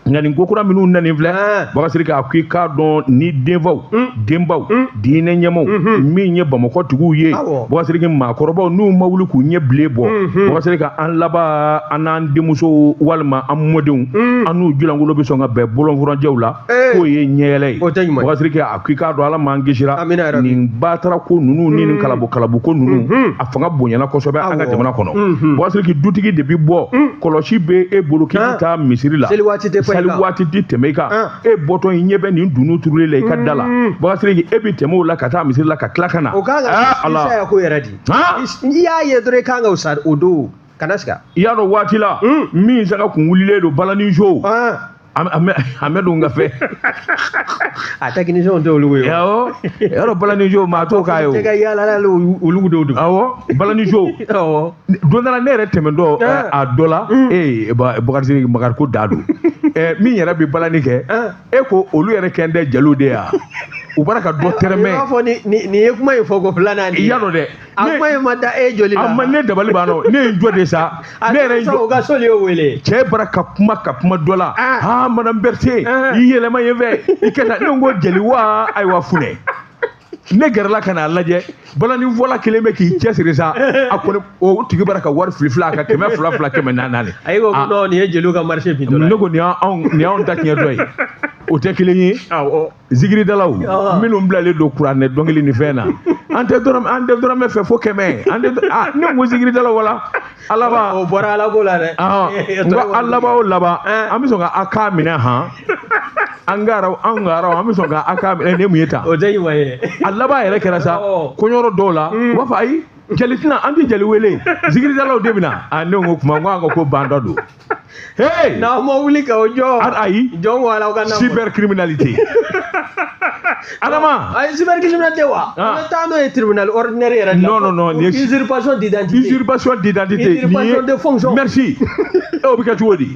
Nka nin ko kura minnu nana filɛ, Boubacar Sidiki, a ko i k'a dɔn ni denfaw, denbaw, diinɛ ɲɛmaaw, min ye Bamakɔ tigiw ye, Boubacar Sidiki, maakɔrɔbaw n'u ma wuli k'u ɲɛ bilen bɔ, Boubacar Sidiki, an laban an n'an denmusow walima an mɔdenw, an n'u julankolo bɛ sɔn ka bɛn bɔlɔnfurancɛw la, k'o ye ɲɛyɛlɛ ye. Boubacar Sidiki, a ko i k'a dɔn Ala m'an kisira nin batara ko ninnu ni nin kalabu kalabu ko ninnu, a fanga bonyana kosɛbɛ an ka jamana kɔnɔ. Boubacar Sidiki, dutigi de bɛ bɔ, kɔlɔsi bɛ e bolo k'i bɛ taa misiri la, seli waati tɛ tɛmɛ i kan, e bɔtɔ i ɲɛ bɛ nin dunun turulen la i ka da la. Boubacar Sidiki, e bɛ tɛmɛ o la ka taa misiri la ka tila ka na. O kan ka saya ko yɛrɛ di. N'i y'a ye dɔrɔn i kan ka o o don kana siga. I y'a dɔn waati la min saga kun wulilen don balaniso, a mɛ don ka fɛ. A technicien tɛ olu ye. Awɔ, yɔrɔ balaniso maa t'o k'a ye o. Cɛ ka yaala olu de don. Awɔ, balaniso. Awɔ. Don dɔ la ne yɛrɛ tɛmɛntɔ a dɔ la, ee Boubacar Sidiki, makari ko da don. Min yɛrɛ bɛ balani kɛ, e ko olu yɛrɛ kɛn tɛ jeliw de ye wa? U bɔra ka dɔ tɛrɛmɛ. I b'a fɔ nin ye kuma in fɔ ko filanan de ye. I y'a dɔn dɛ. A kuma in ma da e joli la. A ma ne dabali banna o, ne ye n jɔ de sa. Ne yɛrɛ ye n jɔ. O ka soli y'o wele. Cɛ bɔra ka kuma dɔ la. Ah madame Berthe, i yɛlɛma yen fɛ, i ka taa. Ne ko jeli wa ayiwa funɛ. Ne gɛrɛla ka n'a lajɛ, balani fɔla kelen bɛ k'i cɛsiri sa, a kɔni o tigi bɔra ka wari fili fili a kan, 200 200 400 400. Ayi ko non, nin ye jeliw ka marché bin dɔ la. Ne ko nin y'anw ta tiɲɛ dɔ ye. O tɛ kelen ye. Awɔ. Zikiridalaw minnu bilalen don kuranɛ dɔnkili ni fɛn na, an tɛ dɔrɔmɛ fɛ fo 100. An tɛ ne ko zikiridalaw wala alaba. O bɔra Ala ko la dɛ. N ko a laban o laban, an bɛ sɔn ka a k'a minɛ han. An ka araw, an ka araw, an bɛ sɔn ka a ka minɛ. Nin ye mun ye tan? O tɛ ɲuman ye. A laban yɛrɛ kɛra sa, Awɔ. kɔɲɔyɔrɔ dɔw la, u b'a fɔ ayi, jeli tɛna, an tɛ jeli wele, zikiridalaw de bɛ na. A ne ko kuma, n ko an ka ko bandɔ don. Hey! N'aw ma wuli ka o jɔ. Ayi. Jɔn ko ala, aw ka na. Cybercriminalité. Adama. Ayi, cybercriminalité wa? Ah. An bɛ taa n'o ye tribunal ordinaire yɛrɛ de la. Non, non, non, nin ye- Usurpation d'identité. Usurpation d'identité. Usurpation de fonction. Merci. E, o bɛ kɛ cogo di?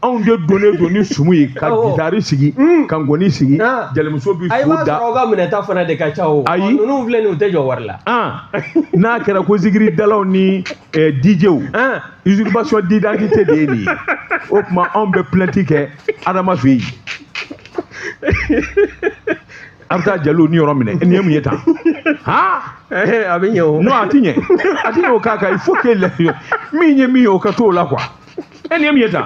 Anw de donnen don ni sumu ye ka Awɔ. gitari sigi, ka ngɔni sigi, Ah. jelimuso bi Ayi, i fu b'a da. sɔrɔ aw ka minɛta fana de ka ca o. Ayi. Ɔ, ninnu filɛ nin ye, u tɛ jɔ wari la. Ah, n'a kɛra ko zikiridalaw ni DJw, Ah. usurpation d'identité de ye nin ye. O tuma anw bɛ plainte kɛ Adama fɛ yen. A bɛ taa jeliw ni yɔrɔ minɛ. Nin ye mun ye tan? Han? Eh, a bɛ ɲɛ o. Non, a ti ɲɛ, a ti ɲɛ. O k'a kan, il faut que min ye min ye, o ka t'o la quoi. E, nin ye mun ye tan?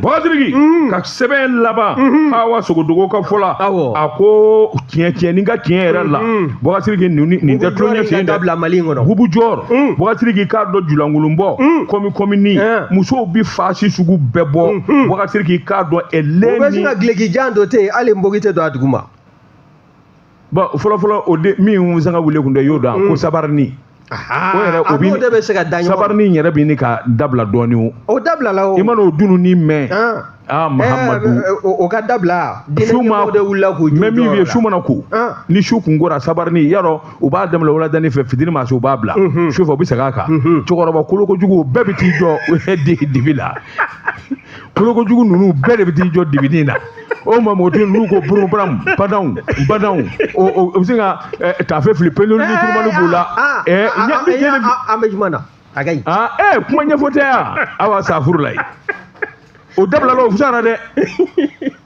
Bɔgɔtiriki ka sɛbɛn laban, Hawa Sogodogo ka fɔ la, Awɔ. a ko tiɲɛ tiɲɛ ni ka tiɲɛ yɛrɛ la, Bɔgɔtiriki, nin tɛ tulonkɛ sen dɛ. Dabila Mali in kɔnɔ. Bubu jɔr, Bɔgɔtiriki, k'a dɔn julankolon bɔ kɔmi kɔmi ni musow bi fasi sugu bɛɛ bɔ. Bɔgɔtiriki, k'a dɔn U bɛ ɛlɛ sin ni ka duloki jan dɔ ten, hali npogi tɛ don a duguma. Bon, fɔlɔ fɔlɔ, o de min sanga wele kun dɛ, y'o dɔn ko sabarini. O yɛrɛ, o A bi n'o de bɛ se ka da ɲɔgɔn. Sabarini yɛrɛ bi ni ka dabila dɔɔni o. O dabila la o. I mana o dunun ni mɛn. Ah. Ah, Mahamadu. Eh, o ka dabila. Diinɛ Su ma ɲɛmɔgɔw de wulila k'u jɔ mɛ min jɔyɔrɔ ye la. su mana ko, Ah. ni su kun kora, sabarini yarɔ, u b'a daminɛ wuladani fɛ, fitiri ma se, u b'a bila su fɛ, u bɛ segin a kan. Cɛkɔrɔba kolokojugu bɛɛ bɛ t'i jɔ dibi la. Kolokojugu ninnu bɛɛ de bɛ t'i jɔ dibinin na. O ma mɔgɔ ninnu ko burun badanw badanw, o bɛ se ka taafe fili pelelu ni turumani b'u la. Ah, ɛ ah, ɲɛ ah, bi jeli ah, an bɛ jumɛn na? A ka ɲi. Ah, kuma ɲɛfɔ tɛ yan. Awa, safuru la ye o dabila la, o fisayara dɛ.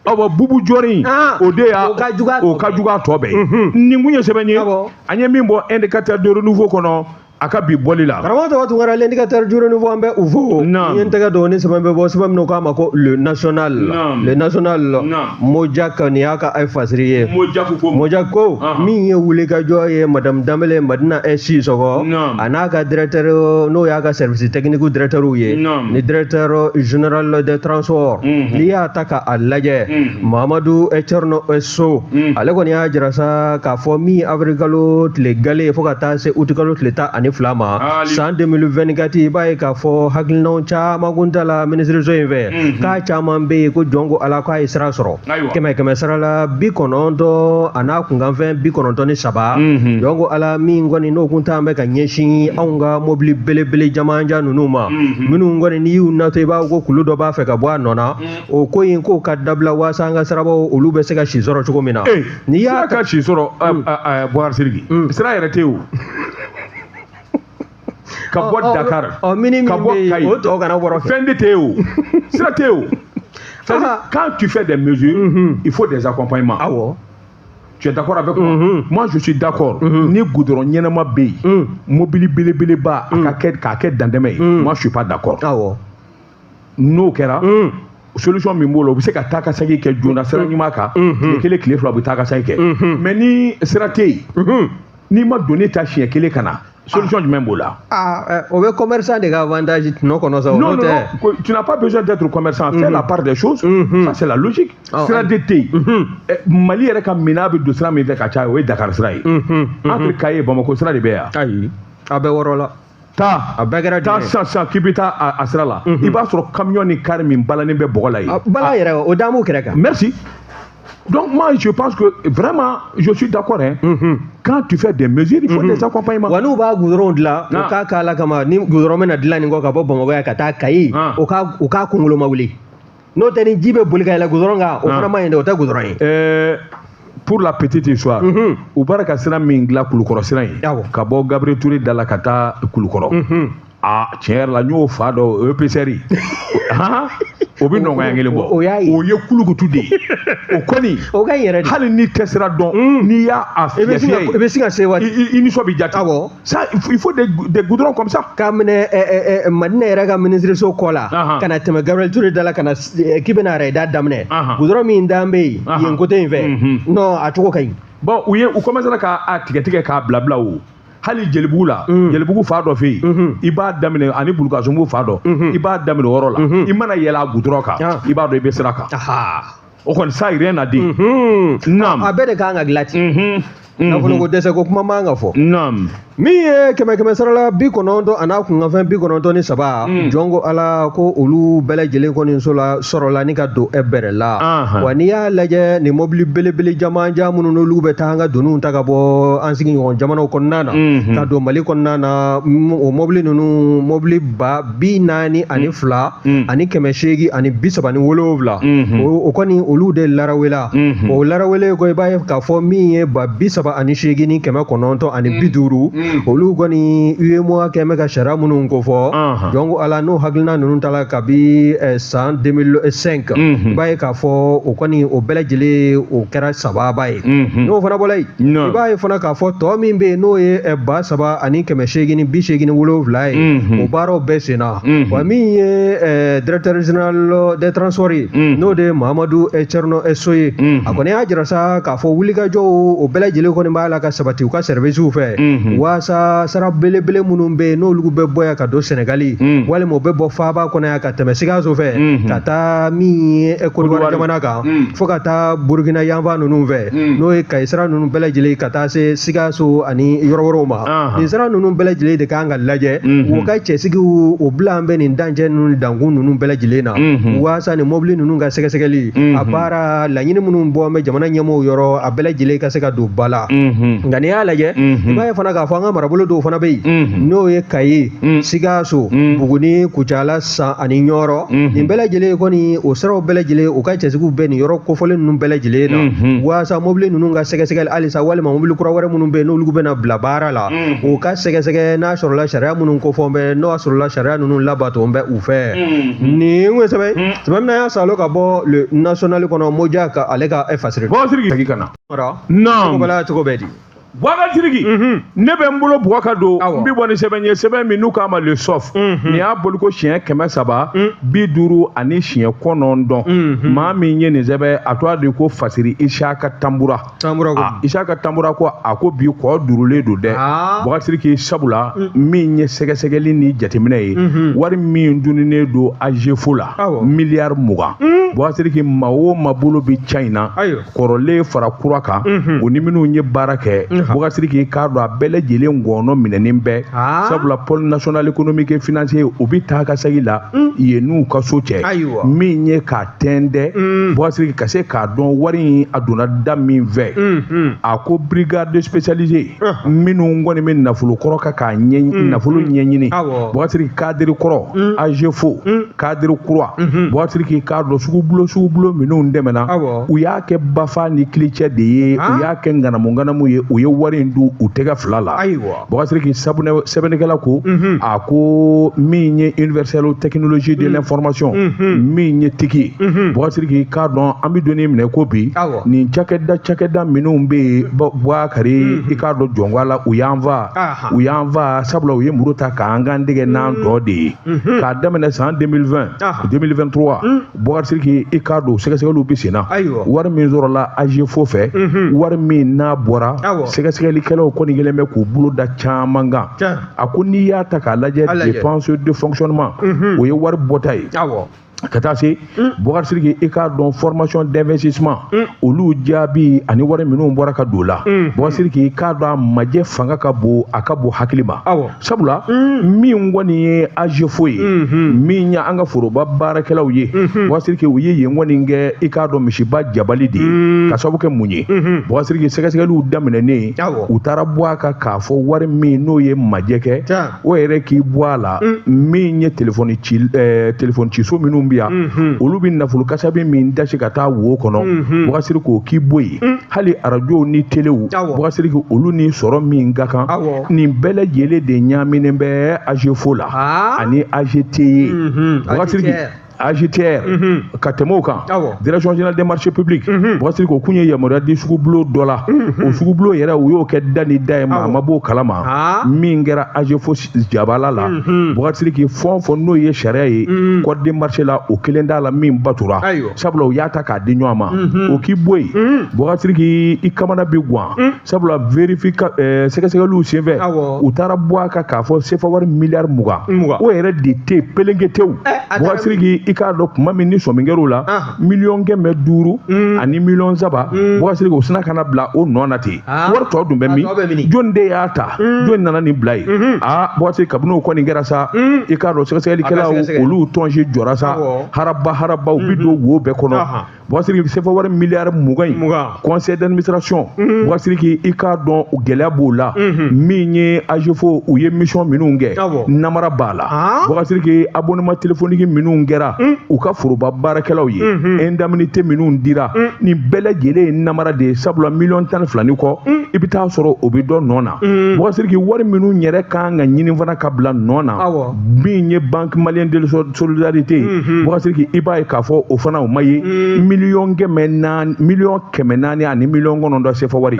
Awa, bubu jɔri, Ah, o de y'a o ka jugu a tɔ o ka bɛɛ. jugu a tɔ bɛɛ ye. Nin kun ye sɛbɛn ye, Awɔ. an ye min bɔ Indicateur de Renouveau kɔnɔ, a ka bi bɔli la. Karamɔgɔ tɔgɔ Tunkara, l'Indicateur du Renouveau, an bɛ u fo. Naam. N ye n tɛgɛ don ni sɛbɛn bɛ bɔ, sɛbɛn min k'a ma ko Le National. Naam. Le National. Naam. Mojak, nin y'a ka ay fasiri ye. Mojaku ko Mojak ko Ahan. min ye wulikajɔ ye, Madame Danbele Madina Sissoko, Naam. a n'a ka directeur, n'o y'a ka service technique directeur ye, Naam. ni directeur général des transports, n'i y'a ta ka a lajɛ, Mahamadu Thierno So, ale kɔni y'a jira sa k'a fɔ min avril kalo tile gale fo ka taa se août kalo tile 12 ma Ali. san 2024, i b'a ye k'a fɔ hakilinaw caman kun ta la minisiriso in fɛ, k'a caman bɛ yen ko jɔn ko ala k'a ye sira sɔrɔ, Ayiwa. kɛmɛ kɛmɛ sara la 90 a n'a kunkanfɛn 93. Jɔn ko ala, min kɔni n'o kun t'an bɛ ka ɲɛsin anw ka mobili belebele jamanjan ninnu ma, minnu kɔni n'i y'u natɔ, i b'a fɔ ko kulu dɔ b'a fɛ ka bɔ a nɔ na, o ko in k'o ka dabila waasa an ka sirabaw olu bɛ se ka si sɔrɔ cogo min na. N'i y'a sira ka si sɔrɔ, Bɔkari Sidiki, sira yɛrɛ tɛ yen o. Ka bɔ Dakar, ɔ mini min ka bɔ bɛ yen, Kayi, o tɔ kana bɔrɔ fɛ. Fɛn de tɛ yen o, sira tɛ yen o. C'est-à-dire, Ah. quand tu fais des mesures, il faut des accompagnements. Awɔ. Tu es d'accord avec moi? Moi, je suis d'accord. Ni goudron ɲɛnama bɛ yen, mobili belebeleba, a ka kɛ k'a kɛ dantɛmɛ ye, moi je suis pas d'accord. N'o kɛra, solution min b'o la, u bɛ se ka taa ka segin kɛ joona sira ɲuman kan. Tile kelen, tile 2, u bɛ taa ka segin kɛ. Mais ni sira tɛ yen, n'i ma doni ta siɲɛ kelen ka na, solution jumɛn b'o la? Ah, o bɛ commerçant de ka avantage tɔnɔ kɔnɔ sa o. Non, n'o non, tɛ. non, tu n'as pas besoin d'être commerçant. Fais la part des choses. Ça, c'est la logique. Ah, Sira ah. de tɛ yen. Mali yɛrɛ ka minɛn bɛ don sira min fɛ ka caya, o ye Dakar sira ye. Entre Kaye et Bamako, sira de bɛ yan. Ayi, a bɛ wɔɔrɔ la. Taa A bɛɛ kɛra taa jumɛn ye? sisan sisan k'i bɛ taa a sira la, i b'a sɔrɔ camion ni car min balannen bɛ bɔgɔ la yen. A bala yɛrɛ, o d'an b'u kɛrɛ kan. Merci. Donc moi, je pense que vraiment, je suis d'accord. Hein. Quand tu fais des mesures, il faut des accompagnements. Wa n'u b'a goudron dilan, u Ah. k'a k'a la kama ni goudron bɛna dilan nin kɔ ka bɔ Bamakɔ yan ka taa Kayi, Ah. u k'a kunkolo ma wuli, n'o tɛ ni ji bɛ boli ka yɛlɛ goudron kan, o Ah. fana ma ɲi dɛ, o tɛ goudron ye. Pour la petite histoire, u bɔra ka sira min dilan, Kulukɔrɔ sira in, Awɔ. ka bɔ Gabriel Touré da la ka taa Kulukɔrɔ. Ah, tiɲɛ yɛrɛ la, n y'o fa dɔn, o ye PCR ye. Han? O bɛ nɔgɔya kelen bɔ. O y'a ye. O ye kulukutu de ye. O kɔni, O ka ɲi yɛrɛ de. hali n'i tɛ sira dɔn, n'i y'a a I bɛ fiyɛ sin ka fiyɛ i bɛ sin ka se ye, waati. i nisɔn bɛ jate. Awɔ. Ça, il faut des goudrons comme ça. K'a minɛ Madina yɛrɛ ka minisiriso kɔ la, Ahan. ka na tɛmɛ Gabriel Touré da la, ka na k'i bɛna arrêt daminɛ, Ahan. goudron min d'an bɛ yen Ahan. yen côté in fɛ, non, a cogo ka ɲi. Bon, u ye u commencé k'a tigɛ tigɛ k'a bila bila o. Hali Jelibugu la, Jelibugu fa dɔ fɛ yen, i b'a daminɛ ani Bulukasunbugu fa dɔ, i b'a daminɛ o yɔrɔ la, i mana yɛlɛ a gudɔrɔn kan, i b'a dɔn i bɛ sira kan. O kɔni ça rien à dire. Naam. A bɛɛ de kan ka dilan ten. Nafolo ko dɛsɛ ko kuma man ka fɔ. Naam. Min ye kɛmɛ kɛmɛ sara la 90 a n'a kunkanfɛn 93, jɔn ko Ala ko olu bɛɛ lajɛlen kɔni so la sɔrɔla ni ka don e bɛrɛ la. Wa n'i y'a lajɛ nin mobili belebele jamanjan minnu n'olu bɛ taa an ka doniw ta ka bɔ an sigiɲɔgɔn jamanaw kɔnɔna na ka don Mali kɔnɔna na, o mobili ninnu mobili 42 837, o kɔni olu de larawela. O larawele ko i b'a ye k'a fɔ min ye 38,950, olu kɔni UEMOA kɛn bɛ ka sariya minnu kofɔ, jɔn ko Ala n'o hakilina ninnu tala kabi san 2005, i b'a ye k'a fɔ o kɔni o bɛɛ lajɛlen o kɛra sababa ye. N'o fana bɔra yen, i b'a ye fana k'a fɔ tɔ min bɛ yen n'o ye 3887 ye, o baaraw bɛɛ senna. Wa min ye directeur général des transports ye, n'o de ye Mahamadu Thierno So ye, a kɔni y'a jira sa k'a fɔ wulikajɔw o bɛɛ lajɛlen kɔni b'a la ka sabati u ka service fɛ, waasa sara belebele minnu bɛ yen n'olu bɛ bɔ yan ka don Senegali, walima u bɛ bɔ faaba kɔnɔ yan ka tɛmɛ Sikaso fɛ ka taa min ye Côte d'Ivoire jamana kan, fo ka taa Burukina yanfan ninnu fɛ, n'o ye Kayi sira ninnu bɛɛ lajɛlen ka taa se Sikaso ani yɔrɔ wɛrɛw ma. Nin sira ninnu bɛɛ lajɛlen de kan ka lajɛ, u ka cɛsigiw o bila an bɛ nin dancɛ ninnu ni dankun ninnu bɛɛ lajɛlen na, waasa nin mobili ninnu ka sɛgɛsɛgɛli a baara laɲini minnu bɔ an bɛ jamana ɲɛmɔgɔw yɔrɔ, a bɛɛ lajɛlen ka se ka don ba la. Nka n'i y'a lajɛ, i b'a ye fana k'a fɔ an ka marabolo dɔw fana bɛ yen, n'o ye Kayi, Sikaso, Buguni, Kucala, San ani Ɲɔrɔ, nin bɛɛ lajɛlen kɔni o siraw bɛɛ lajɛlen u ka cɛsigiw bɛ nin yɔrɔ kofɔlen ninnu bɛɛ lajɛlen na, waasa mobili ninnu ka sɛgɛsɛgɛli halisa, walima mobili kura wɛrɛ minnu bɛ yen n'olu bɛna bila baara la, u ka sɛgɛsɛgɛ n'a sɔrɔla sariya minnu kofɔ bɛ, n'o y'a sɔrɔla sariya ninnu labato bɛ u fɛ. Nin ye sɛbɛn sɛbɛn min y'a salo ka bɔ le National kɔnɔ, Moja ka ale ka fasiri. Bɔgɔ Sidiki ka na. Naam. Cogo bɛ di? Boubacar Sidiki, ne bɛ n bolo bugɔ ka don, n bɛ bɔ ni sɛbɛn ye, sɛbɛn min n'u k'a ma Le Soft. Nin y'a boliko siɲɛ 359. Maa min ye nin sɛbɛn, a tɔgɔ de ko Fasiri Isaka Tambura. Isaka Tambura ko a ko bi kɔ durulen don dɛ. Boubacar Sidiki, sabula min ye sɛgɛsɛgɛli ni jateminɛ ye, wari min dunnen don AGFO la, miliyari 20. Boubacar Sidiki, maa o maa bolo bɛ ca in na, kɔrɔlen fara kura kan, o ni minnu ye baara kɛ, Boubacar Sidiki k'a dɔn a bɛɛ lajɛlen ngɔnɔ minɛnen bɛɛ, sabula pôle national économique et financier u bɛ taa ka segin la yen n'u ka so cɛ, min ye k'a tɛntɛn, Boubacar Sidiki, ka se k'a dɔn wari in a donna da min fɛ. A ko brigade spécialisée minnu kɔni bɛ nafolo kɔrɔ kan k'a ɲɛ nafolo ɲɛɲini, Boubacar Sidiki, cadre kɔrɔ AGFO, cadre kura, Boubacar Sidiki k'a dɔn sugubulo minnu dɛmɛna, u y'a kɛ bafa ni kilicɛ de ye, u y'a kɛ ŋanamu ŋanamu ye, u ye wari in dun u tɛgɛ fila la. Boubacar Sidiki, sɛbɛnnikɛla ko a ko min ye universelle technologie de l'information, min ye tigi ye, Boubacar Sidiki k'a dɔn an bɛ donni minɛ ko bi nin cakɛda minnu bɛ yen, Boubacar, i k'a dɔn jɔnko la u y'an fa, u y'an fa, sabula u ye muru ta k'an kan dɛgɛ n'an tɔ de ye k'a daminɛ san 2020 2023. Boubacar Sidiki, i k'a dɔn sɛgɛsɛgɛliw bɛ sen na, wari min sɔrɔla AGFO fɛ, wari min n'a bɔra, sɛgɛsɛgɛlikɛlaw kɔni kɛlen bɛ k'u bolo da caman kan. A ko n'i y'a ta k'a lajɛ, dépense de fonctionnement, o ye wari bɔta ye, ka taa se, Boubacar Sidiki, i k'a dɔn formation d'investissement, olu jaabi ani wari minnu bɔra ka don la, Boubacar Sidiki, i k'a dɔn a majɛ fanga ka bon, a ka bon hakili ma, sabula min kɔni ye AGFO ye, min ye an ka foroba baarakɛlaw ye, Boubacar Sidiki, u ye yen kɔni kɛ, i k'a dɔn misiba jabali de ye, ka sababu kɛ mun ye? Boubacar Sidiki, sɛgɛsɛgɛliw daminɛnen, u taara bɔ a kan k'a fɔ wari min n'o ye majɛ kɛ, o yɛrɛ k'i bɔ a la, min ye telefɔni ci, telefɔni ciso minnu bɛ yan, olu bɛ nafolo kasabi min dasi ka taa wo kɔnɔ, Boubacar Sidiki, k'o k'i bɔ yen, hali arajow ni telew, Boubacar Sidiki, olu ni sɔrɔ min ka kan, nin bɛɛ lajɛlen de ɲaaminen bɛ AGFO la ani AGT ye. Boubacar Sidiki. AGTR ka tɛmɛ o kan, direction générale des marchés publics, Boubacar Sidiki, o kun ye yamaruya di sugubulon dɔ la. O sugubulon yɛrɛ, u y'o kɛ da ni da ye, maa ma b'o kalama. Min kɛra AGEFO jabala la, Boubacar Sidiki, fɛn o fɛn n'o ye sariya ye code de marché la, o kelen t'a la min batura, sabula u y'a ta k'a di ɲɔgɔn ma. O k'i bɔ yen, Boubacar Sidiki, i kamana bi gan, sabula vérifica sɛgɛsɛgɛliw senfɛ, u taara bɔ a kan k'a fɔ sefa wari miliyari 20, o yɛrɛ de tɛ yen pelenke tewu. Boubacar Sidiki, i k'a dɔn kuma min ni sɔmi kɛr'o la, 500 000 ani 3 million, Boubacar Sidiki, o sina ka na bila o nɔ na ten. Wari tɔ dun bɛ min? Jɔn de y'a ta? Jɔn nana nin bila yen? Aa, Boubacar Sidiki, kabini o kɔni kɛra sa, i k'a dɔn sɛgɛsɛgɛlikɛlaw olu tɔnsi jɔra sa, haraba haraba, u bi don wo bɛɛ kɔnɔ. Boubacar Sidiki, sefa wari miliyari 20 in, conseil d'administration, Boubacar Sidiki, i k'a dɔn gɛlɛya b'o la. Min ye AGEFO, u ye mission minnu kɛ, namara b'a la. Boubacar Sidiki, abonnement téléphonique minnu kɛra u ka foroba baarakɛlaw ye, indemnité minnu dira, nin bɛɛ lajɛlen ye namara de ye, sabula 12 million ni kɔ, i bɛ taa sɔrɔ o bɛ dɔ nɔ na. Boubacar Sidiki, wari minnu yɛrɛ kan ka ɲini fana ka bila nɔ na, min ye Banque malienne de solidarité ye, Boubacar Sidiki, i b'a ye k'a fɔ o fana o ma ye, 400 000, 400 ani 9 million sefa wari.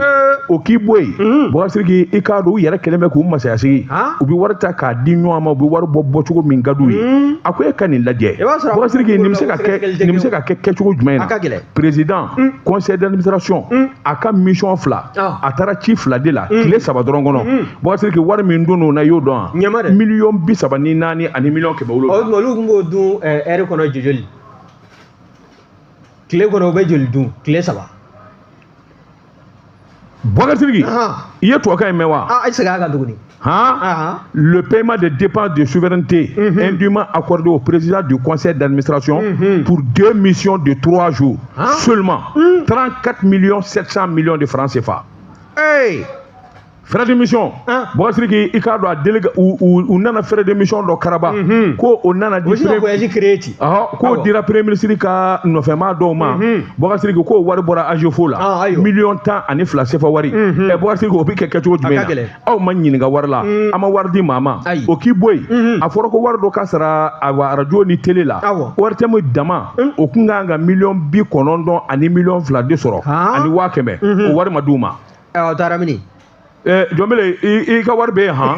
O k'i bɔ yen, Boubacar Sidiki, i k'a dɔn u yɛrɛ kɛlen bɛ k'u masaya sigi, u bɛ wari ta k'a di ɲɔgɔn ma, u bɛ wari bɔ bɔcogo min ka d'u ye. A ko e ka nin lajɛ, Boubacar Sidiki, nin bɛ se ka kɛ, nin bɛ se ka kɛ kɛcogo jumɛn na? Président conseil d'administration, a ka mission fila, a taara ci fila de la tile 3 dɔrɔn kɔnɔ. Boubacar Sidiki, wari min donn'o na, i y'o dɔn wa? 34 ani 700 000. Olu tun b'o dun ɛri kɔnɔ joli? Tile kɔnɔ u bɛ joli dun tile 3? Boubacar Sidiki, i ye tubabukan in mɛn wa? Ah, segin a kan tuguni. Hein? Le paiement des dépenses de souveraineté indûment accordé au président du conseil d'administration pour deux missions de 3 jours seulement, 34 millions 700 millions de francs CFA. Hey! Frais de mission, Boubacar Sidiki, i k'a dɔn a délégué u nana frais de mission dɔ karaba ko o nana di voyage créé ten. K'o dira premier ministre ka nɔfɛmaa dɔw ma. Boubacar Sidiki, k'o wari bɔra AGEFO la, 12 million sefa wari. Ɛ, Boubacar Sidiki, o bɛ kɛ kɛcogo jumɛn na? Aw ma ɲininka wari la, an ma wari di maa ma. O k'i bɔ yen, a fɔra ko wari dɔ ka sara awa arajo ni télé la, ORTM dama, o kun kan ka 90 ani 2 million de sɔrɔ ani 100 000, o wari ma d'u ma. O taara mini? Jɔnbele, i ka wari bɛ yen han.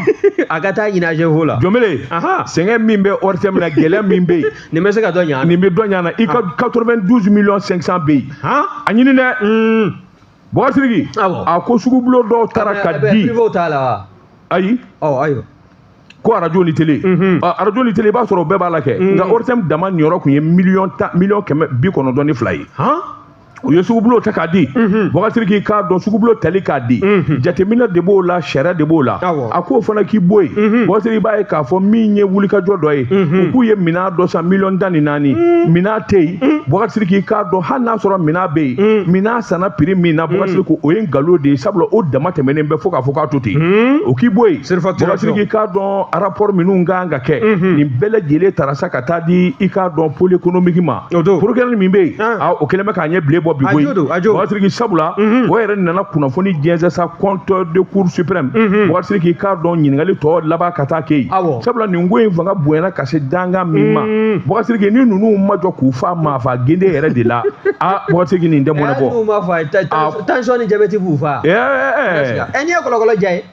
A ka taa ɲini AGEFO la. Jɔnbele, sɛgɛn min bɛ ORTM la, gɛlɛya min bɛ yen. Nin bɛ se ka dɔ ɲa. Nin bɛ dɔ ɲa na. I ka 92 millions 500 bɛ yen. A ɲini dɛ. Boubacar Sidiki, a ko sugubulon dɔw taara ka di. Privé t'a la wa? Ayi. Ɔ, ayiwa. Ko arajo ni télé, arajo ni télé, i b'a sɔrɔ o bɛɛ b'a la kɛ, nka ORTM dama niyɔrɔ tun ye 10 million 192 ye. U ye sugubulon ta k'a di. Boubacar Sidiki, k'a dɔn sugubulon tali k'a di, jateminɛ de b'o la, sariya de b'o la. A k'o fana k'i bɔ yen, Boubacar Sidiki, i b'a ye k'a fɔ min ye wulikajɔ dɔ ye, u k'u ye minɛn dɔ san 14 million, minɛn tɛ yen. Boubacar Sidiki, k'a dɔn hali n'a sɔrɔ minɛn bɛ yen, minɛn sanna prix min na, Boubacar Sidiki, o ye nkalon de ye, sabula o dama tɛmɛnen bɛ fo k'a fɔ k'a to ten. O k'i bɔ yen, Boubacar Sidiki, k'a dɔn rapport minnu kan ka kɛ, nin bɛɛ lajɛlen taara sa ka taa di, i k'a dɔn pôle économique ma. Procureur min bɛ yen, o kɛlen bɛ k'a ɲɛ bilen bɔ bi koyi, Boubacar Sidiki, sabula o yɛrɛ nana kunnafoni jɛnsɛn sa compte de cour suprême. Boubacar Sidiki, k'a dɔn ɲininkali tɔ laban ka taa kɛ yen, sabula nin ko in fanga bonyana ka se dankan min ma, Boubacar Sidiki, ni ninnu ma jɔ k'u fa maafa gende yɛrɛ de la, a Boubacar Sidiki, nin tɛ mɔnɛ bɔ. N'u ma fa, tension ni diabète b'u fa. Ɛ, n'i ye kɔlɔkɔlɔ ja ye.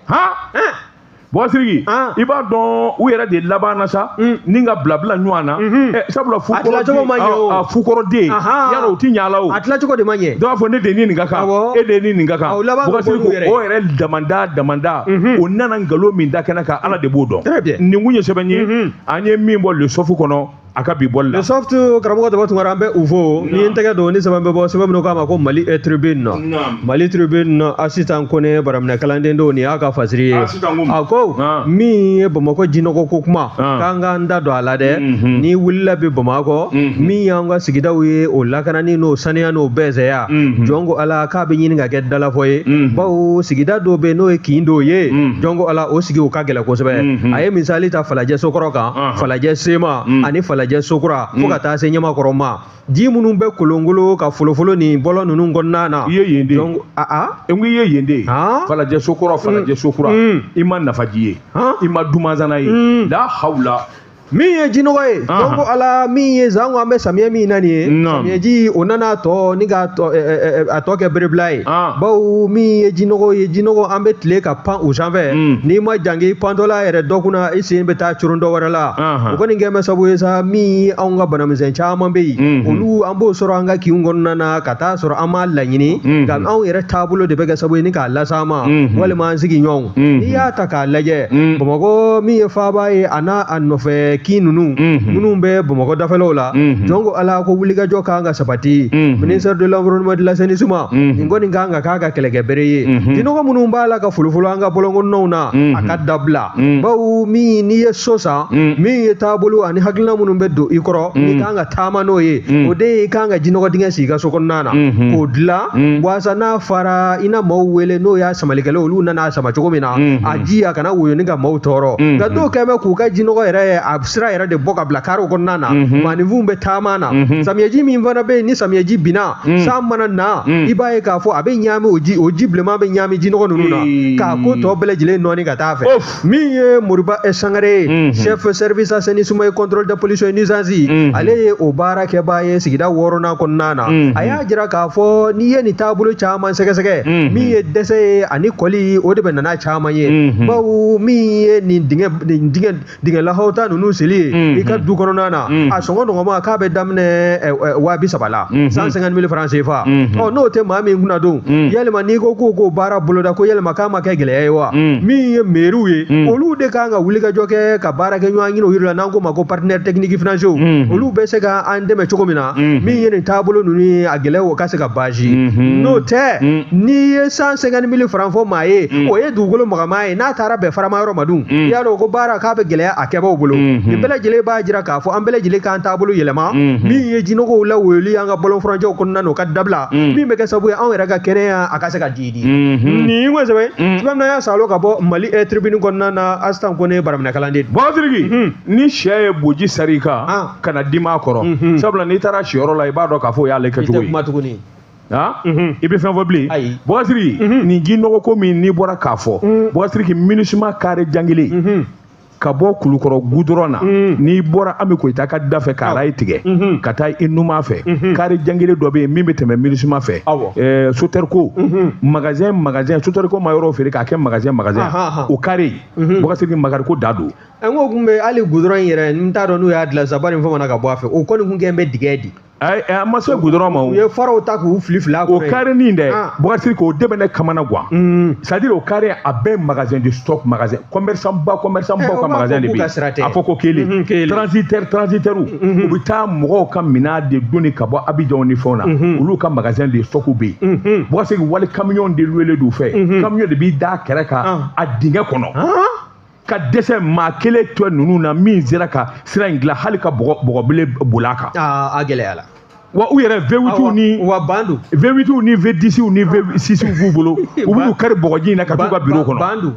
Boubacar Sidiki, i b'a dɔn u yɛrɛ de laban na sa ni ka bilabila ɲɔgɔn na, sabula fukɔrɔden yarɔ u ti ɲa la o. A tilacogo de ma ɲɛ. Dɔw b'a fɔ ne de ni nin ka kan, e de ni nin ka kan. Boubacar Sidiki, o yɛrɛ damanda, o nana nkalon min da kɛnɛ kan, Ala de b'o dɔn. Nin kun ye sɛbɛn ye an ye min bɔ Le Soft kɔnɔ a ka bi bɔli la. Le Soft, karamɔgɔ Daba Tunkara, an bɛ u fo. Ni ye n tɛgɛ don ni sɛbɛn bɛ bɔ, sɛbɛn minnu k'a ma ko Mali Tribune. Mali Tribune, Asitan Kone, baraminɛ kalanden don, nin y'a ka fasiri ye. A ko min ye Bamakɔ jinɔgɔ ko kuma, k'an k'an da don a la dɛ. N'i wulila bi Bamakɔ, min y'an ka sigidaw ye, o lakanani n'o saniya n'o bɛnsɛnya, jɔn ko Ala k'a bɛ ɲini ka kɛ dalafɔ ye, bawo sigida dɔw bɛ yen n'o ye kin dɔw ye, jɔn ko Ala, o sigi o ka gɛlɛn kosɛbɛ. A ye misali ta Falajɛ Sokɔrɔ kan, Falajɛ Sema ani Falajɛ Sokura, fo ka taa se Ɲamakɔrɔ ma, ji minnu bɛ kolongolo ka folofolo ni bɔlɔ ninnu kɔnɔna na. I ye yen de ye. N ko i ye yen de ye. Falajɛ Sokɔrɔ, Falajɛ Sokura, i ma nafaji ye, i ma dumanzana ye, la hawla. Min ye jinɔgɔ ye, donc ala min ye zango an bɛ samiyɛ min na nin ye, samiyɛji o nana tɔ ni ka a tɔ kɛ berebila ye, bawo min ye jinɔgɔ ye, jinɔgɔ an bɛ tile ka pan o sanfɛ, n'i ma jangi i pantɔla yɛrɛ dɔ kunna, i sen bɛ taa coron dɔ wɛrɛ la. O kɔni kɛ bɛ sababu ye sa, min ye anw ka banamisɛn caman bɛ yen, olu an b'o sɔrɔ an ka kinw kɔnɔna na ka taa sɔrɔ an m'a laɲini, nka anw yɛrɛ taabolo de bɛ kɛ sababu ye ni k'a las'an ma, walima an sigiɲɔgɔnw. N'i y'a ta k'a lajɛ, Bamakɔ min ye faaba ye, a n'a a nɔfɛ kin ninnu minnu bɛ Bamakɔ dafɛlaw la, jɔn ko ala ko wulikajɔ kan ka sabati. Ministère de l'environnement, de l'assainissement, nin kɔni kan ka k'a ka kɛlɛkɛbere ye. Jinɔgɔ minnu b'a la ka folofolo an ka bɔlɔnkɔnɔnaw na, a ka dabila, bawo min n'i ye so san, min ye taabolo ani hakilina minnu bɛ don i kɔrɔ, n'i kan ka taama n'o ye, o de ye i kan ka jinɔgɔ dingɛ sigi i ka so kɔnɔna na k'o dilan, walasa n'a fara i na maaw wele, n'o y'a samalikɛla, olu nana a sama cogo min na, a ji a kana woyo ni ka maaw tɔɔrɔ. Nka dɔw kɛn bɛ k'u ka jinɔgɔ yɛrɛ a sira yɛrɛ de bɔ ka bila karew kɔnɔna na, maaninfinw bɛ taama na. Samiyɛji min fana bɛ yen, ni samiyɛji binna, san mana na, i b'a ye k'a fɔ a bɛ ɲaami, o ji bilenman bɛ ɲaami jinɔgɔ ninnu na k'a ko tɔ bɛɛ lajɛlen nɔɔni ka taa fɛ. Min ye Moriba Sangare ye, chef service assainissement et contrôle de pollution et nuisance, ale ye o baarakɛbaa ye sigida wɔɔrɔnan kɔnɔna na. A y'a jira k'a fɔ n'i ye nin taabolo caman sɛgɛsɛgɛ, min ye dɛsɛ ye ani kɔli, o de bɛ nana caman ye, bawo min ye nin dingɛ lahawta ninnu seli ye i ka du kɔnɔna na, a sɔngɔ nɔgɔma k'a bɛ daminɛ 30,000 la, 150 000 francs CFA. Ɔ n'o tɛ maa min kunna don, yalima n'i ko k'o baara boloda, ko yalima k'a ma kɛ gɛlɛya ye wa? Min ye mɛriw ye, olu de kan ka wulikajɔ kɛ ka baara kɛ ɲɔgɔn ɲini o yiri la, n'an k'o ma ko partenaire technique financier, olu bɛ se ka an dɛmɛ cogo min na, min ye nin taabolo ninnu ye, a gɛlɛya o ka se ka baasi. N'o tɛ, n'i ye 150 000 francs fɔ maa ye, o ye dugukolo magama ye, n'a taara bɛn farama yɔrɔ ma dun, i y'a dɔn ko baara k'a bɛ gɛlɛya a kɛbaaw bolo. Nin bɛɛ lajɛlen b'a jira k'a fɔ an bɛɛ lajɛlen k'an taabolo yɛlɛma, min ye jinɔgɔw lawoyoli an ka bɔlɔn furancɛw kɔnɔna na, o ka dabila, min bɛ kɛ sababu ye anw yɛrɛ ka kɛnɛya a ka se ka jiidi. Nin ko sɛbɛn sɛbɛn min y'a salo ka bɔ Mali tribune kɔnɔna na, Asitan Kone baraminɛ kalanden. Bɔgɔtiriki, ni sɛ ye boji sari i kan, kana dimi a kɔrɔ, sabula n'i taara siyɔrɔ la, i b'a dɔn k'a fɔ o y'ale kɛcogo ye. I tɛ kuma tuguni. I bɛ fɛn fɔ bilen. Bɔgɔtiriki, nin ji nɔgɔ ko min n'i bɔra k'a fɔ, Bɔgɔtiriki, MINUSMA kare jangelen ka bɔ Kulukɔrɔ gudɔrɔn na, n'i bɔra Ami Koyita ka da fɛ k'a rayi tigɛ ka taa i numan fɛ, kare jangelen dɔ bɛ yen min bɛ tɛmɛ MINUSMA fɛ, Soteriko magasin Soteriko ma yɔrɔ feere k'a kɛ magasin o kare, Bɔgɔtiriki, Makari ko da don. N ko kun bɛ hali gudɔrɔn in yɛrɛ, n t'a dɔn n'u y'a dilan sisan, bari fɛn mana ka bɔ a fɛ, o kɔni kun kɛ bɛ dingɛ di. A ma se gudɔrɔn ma o. U ye faraw ta k'u fili fili a kɔnɔ. O kare nin dɛ, Bɔgɔtiriki, o de bɛ ne kamana gan. C'est à dire o kare a bɛɛ magasin de stock, magasin commerçant ba ka magasin de bɛ yen. A fɔ ko kelen transitaire u bɛ taa mɔgɔw ka minɛn de donni ka bɔ Abidjan ni fɛnw na, olu ka magasin de stock bɛ yen. Bɔgɔtiriki, wali camion de loué d'u fɛ, camion de b'i da kɛrɛ kan a dingɛ kɔnɔ. Ka dɛsɛ maa kelen tɔ ninnu na min sera ka sira in dilan, hali ka bɔgɔbele boli a kan. A gɛlɛyara. Wa u yɛrɛ V8 ni wa ban don. V8 ni V10 ni V6 b'u bolo, u b'u kari bɔgɔji in na ka t'u ka bureau kɔnɔ. Ban don.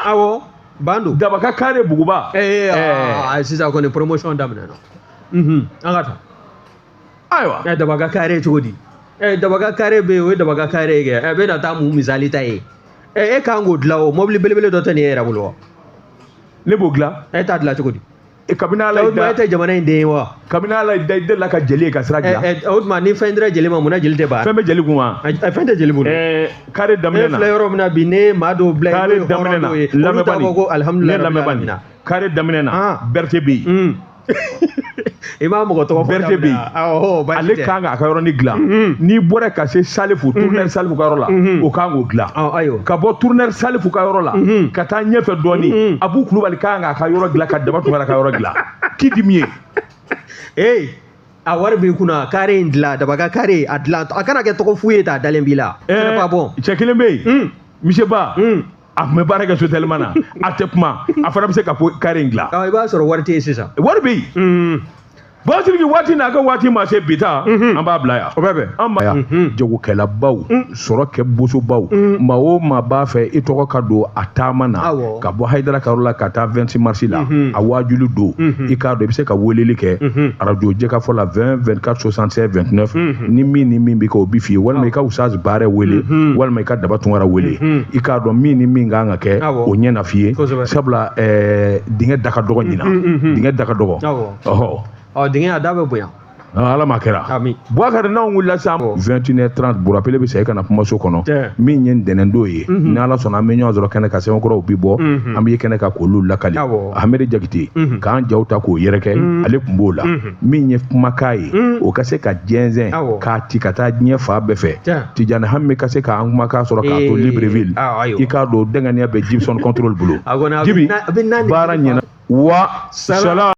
Awɔ, ban don. Dabaka kare Buguba. Sisan kɔni promotion daminɛna. An ka taa. Ayiwa. Dabaka kare cogo di? Dabaka kare bɛ yen, o ye dabaka kare ye kɛ. Ɛ bɛ na taa mun misali ta ye? E kan k'o dilan, o mobili belebele dɔ tɛ nin e yɛrɛ bolo wa? Ne b'o dilan. E t'a dilan cogo di? Kabini ala ye da. E tɛ jamana in den ye wa? Kabini ala ye da, i delila ka jeli ye ka sira dilan. O tuma ni fɛn dira jeli ma, mun na jeli tɛ ban? Fɛn bɛ jeli kun wa? Fɛn tɛ jeli bolo. Kare daminɛ na. E filɛ yɔrɔ min na bi, ne maa dɔw bila yen, kare daminɛ na, olu t'a fɔ ko alihamudulilayi rabbil alamina. Kare daminɛ na, Berete bɛ yen. I m'a mɔgɔ tɔgɔ fɔ. Berete bɛ yen. Ale kan k'a ka yɔrɔnin dilan. N'i bɔra ka se Salifu, tourneur Salifu ka yɔrɔ la, o kan k'o dilan. Ka bɔ tourneur Salifu ka yɔrɔ la, ka taa ɲɛfɛ dɔɔnin, Abu Kulubali kan k'a ka yɔrɔ dilan, ka Daba Tunkara ka yɔrɔ dilan. K'i di min ye. Ee, a wari b'i kunna, kare in dilan, Dabaka kare a dilan, a kana kɛ tɔgɔ fu ye, t'a dalen b'i la. Ce n'est pas bon. Cɛ kelen bɛ yen. Monsieur Ba. A tun bɛ baara kɛ Sotelma na, a tɛ kuma, a fana bɛ se ka kare in dilan. I b'a sɔrɔ wari tɛ yen sisan. Wari bɛ yen. Boubacar waati n'a ka waati ma se bi ta an b'a bila yan. O bɛ bɛn. An b'a yan jagokɛlabaw, sɔrɔ kɛ bosobaw, maa o maa b'a fɛ i tɔgɔ ka don a taama na ka bɔ Hayidara ka yɔrɔ la ka taa 26 mars la, a waajuli don, i k'a dɔn i bɛ se ka weleli kɛ arajo Jɛkafɔ la 20 24 76 29. Ni min ni min bɛ kɛ, o bɛ f'i ye, walima i ka Usaz Baarɛ wele, walima i ka Daba Tunkara wele. I k'a dɔn min ni min kan ka kɛ, o ɲɛ na f'i ye, sabula dingɛ da ka dɔgɔ ɲinan, dingɛ da ka dɔgɔ. Ɔhɔ. Ɔ, dingɛ a da bɛ bonya. Ala ma kɛra. Ami. Boubacar, n'anw wulila sisan 21h30, Burapele bɛ segin ka na kumaso kɔnɔ. Min ye ntɛnɛndon ye, ni Ala sɔnna, an bɛ ɲɔgɔn sɔrɔ kɛnɛ kan, sɛbɛnkɔrɔw bi bɔ, an bɛ kɛnɛ kan k'olu lakali. Hamedi Jakite k'an jaw ta k'o yɛrɛkɛ, ale tun b'o la. Min ye kumakan ye, o ka se ka jɛnsɛn k'a ci ka taa diɲɛ fan bɛɛ fɛ, Tijani Hami ka se k'an kumakan sɔrɔ k'a to Libreville. I k'a dɔn dɛngɛniya bɛ Gibson Control bolo. Jibi, baara ɲɛna wa salam.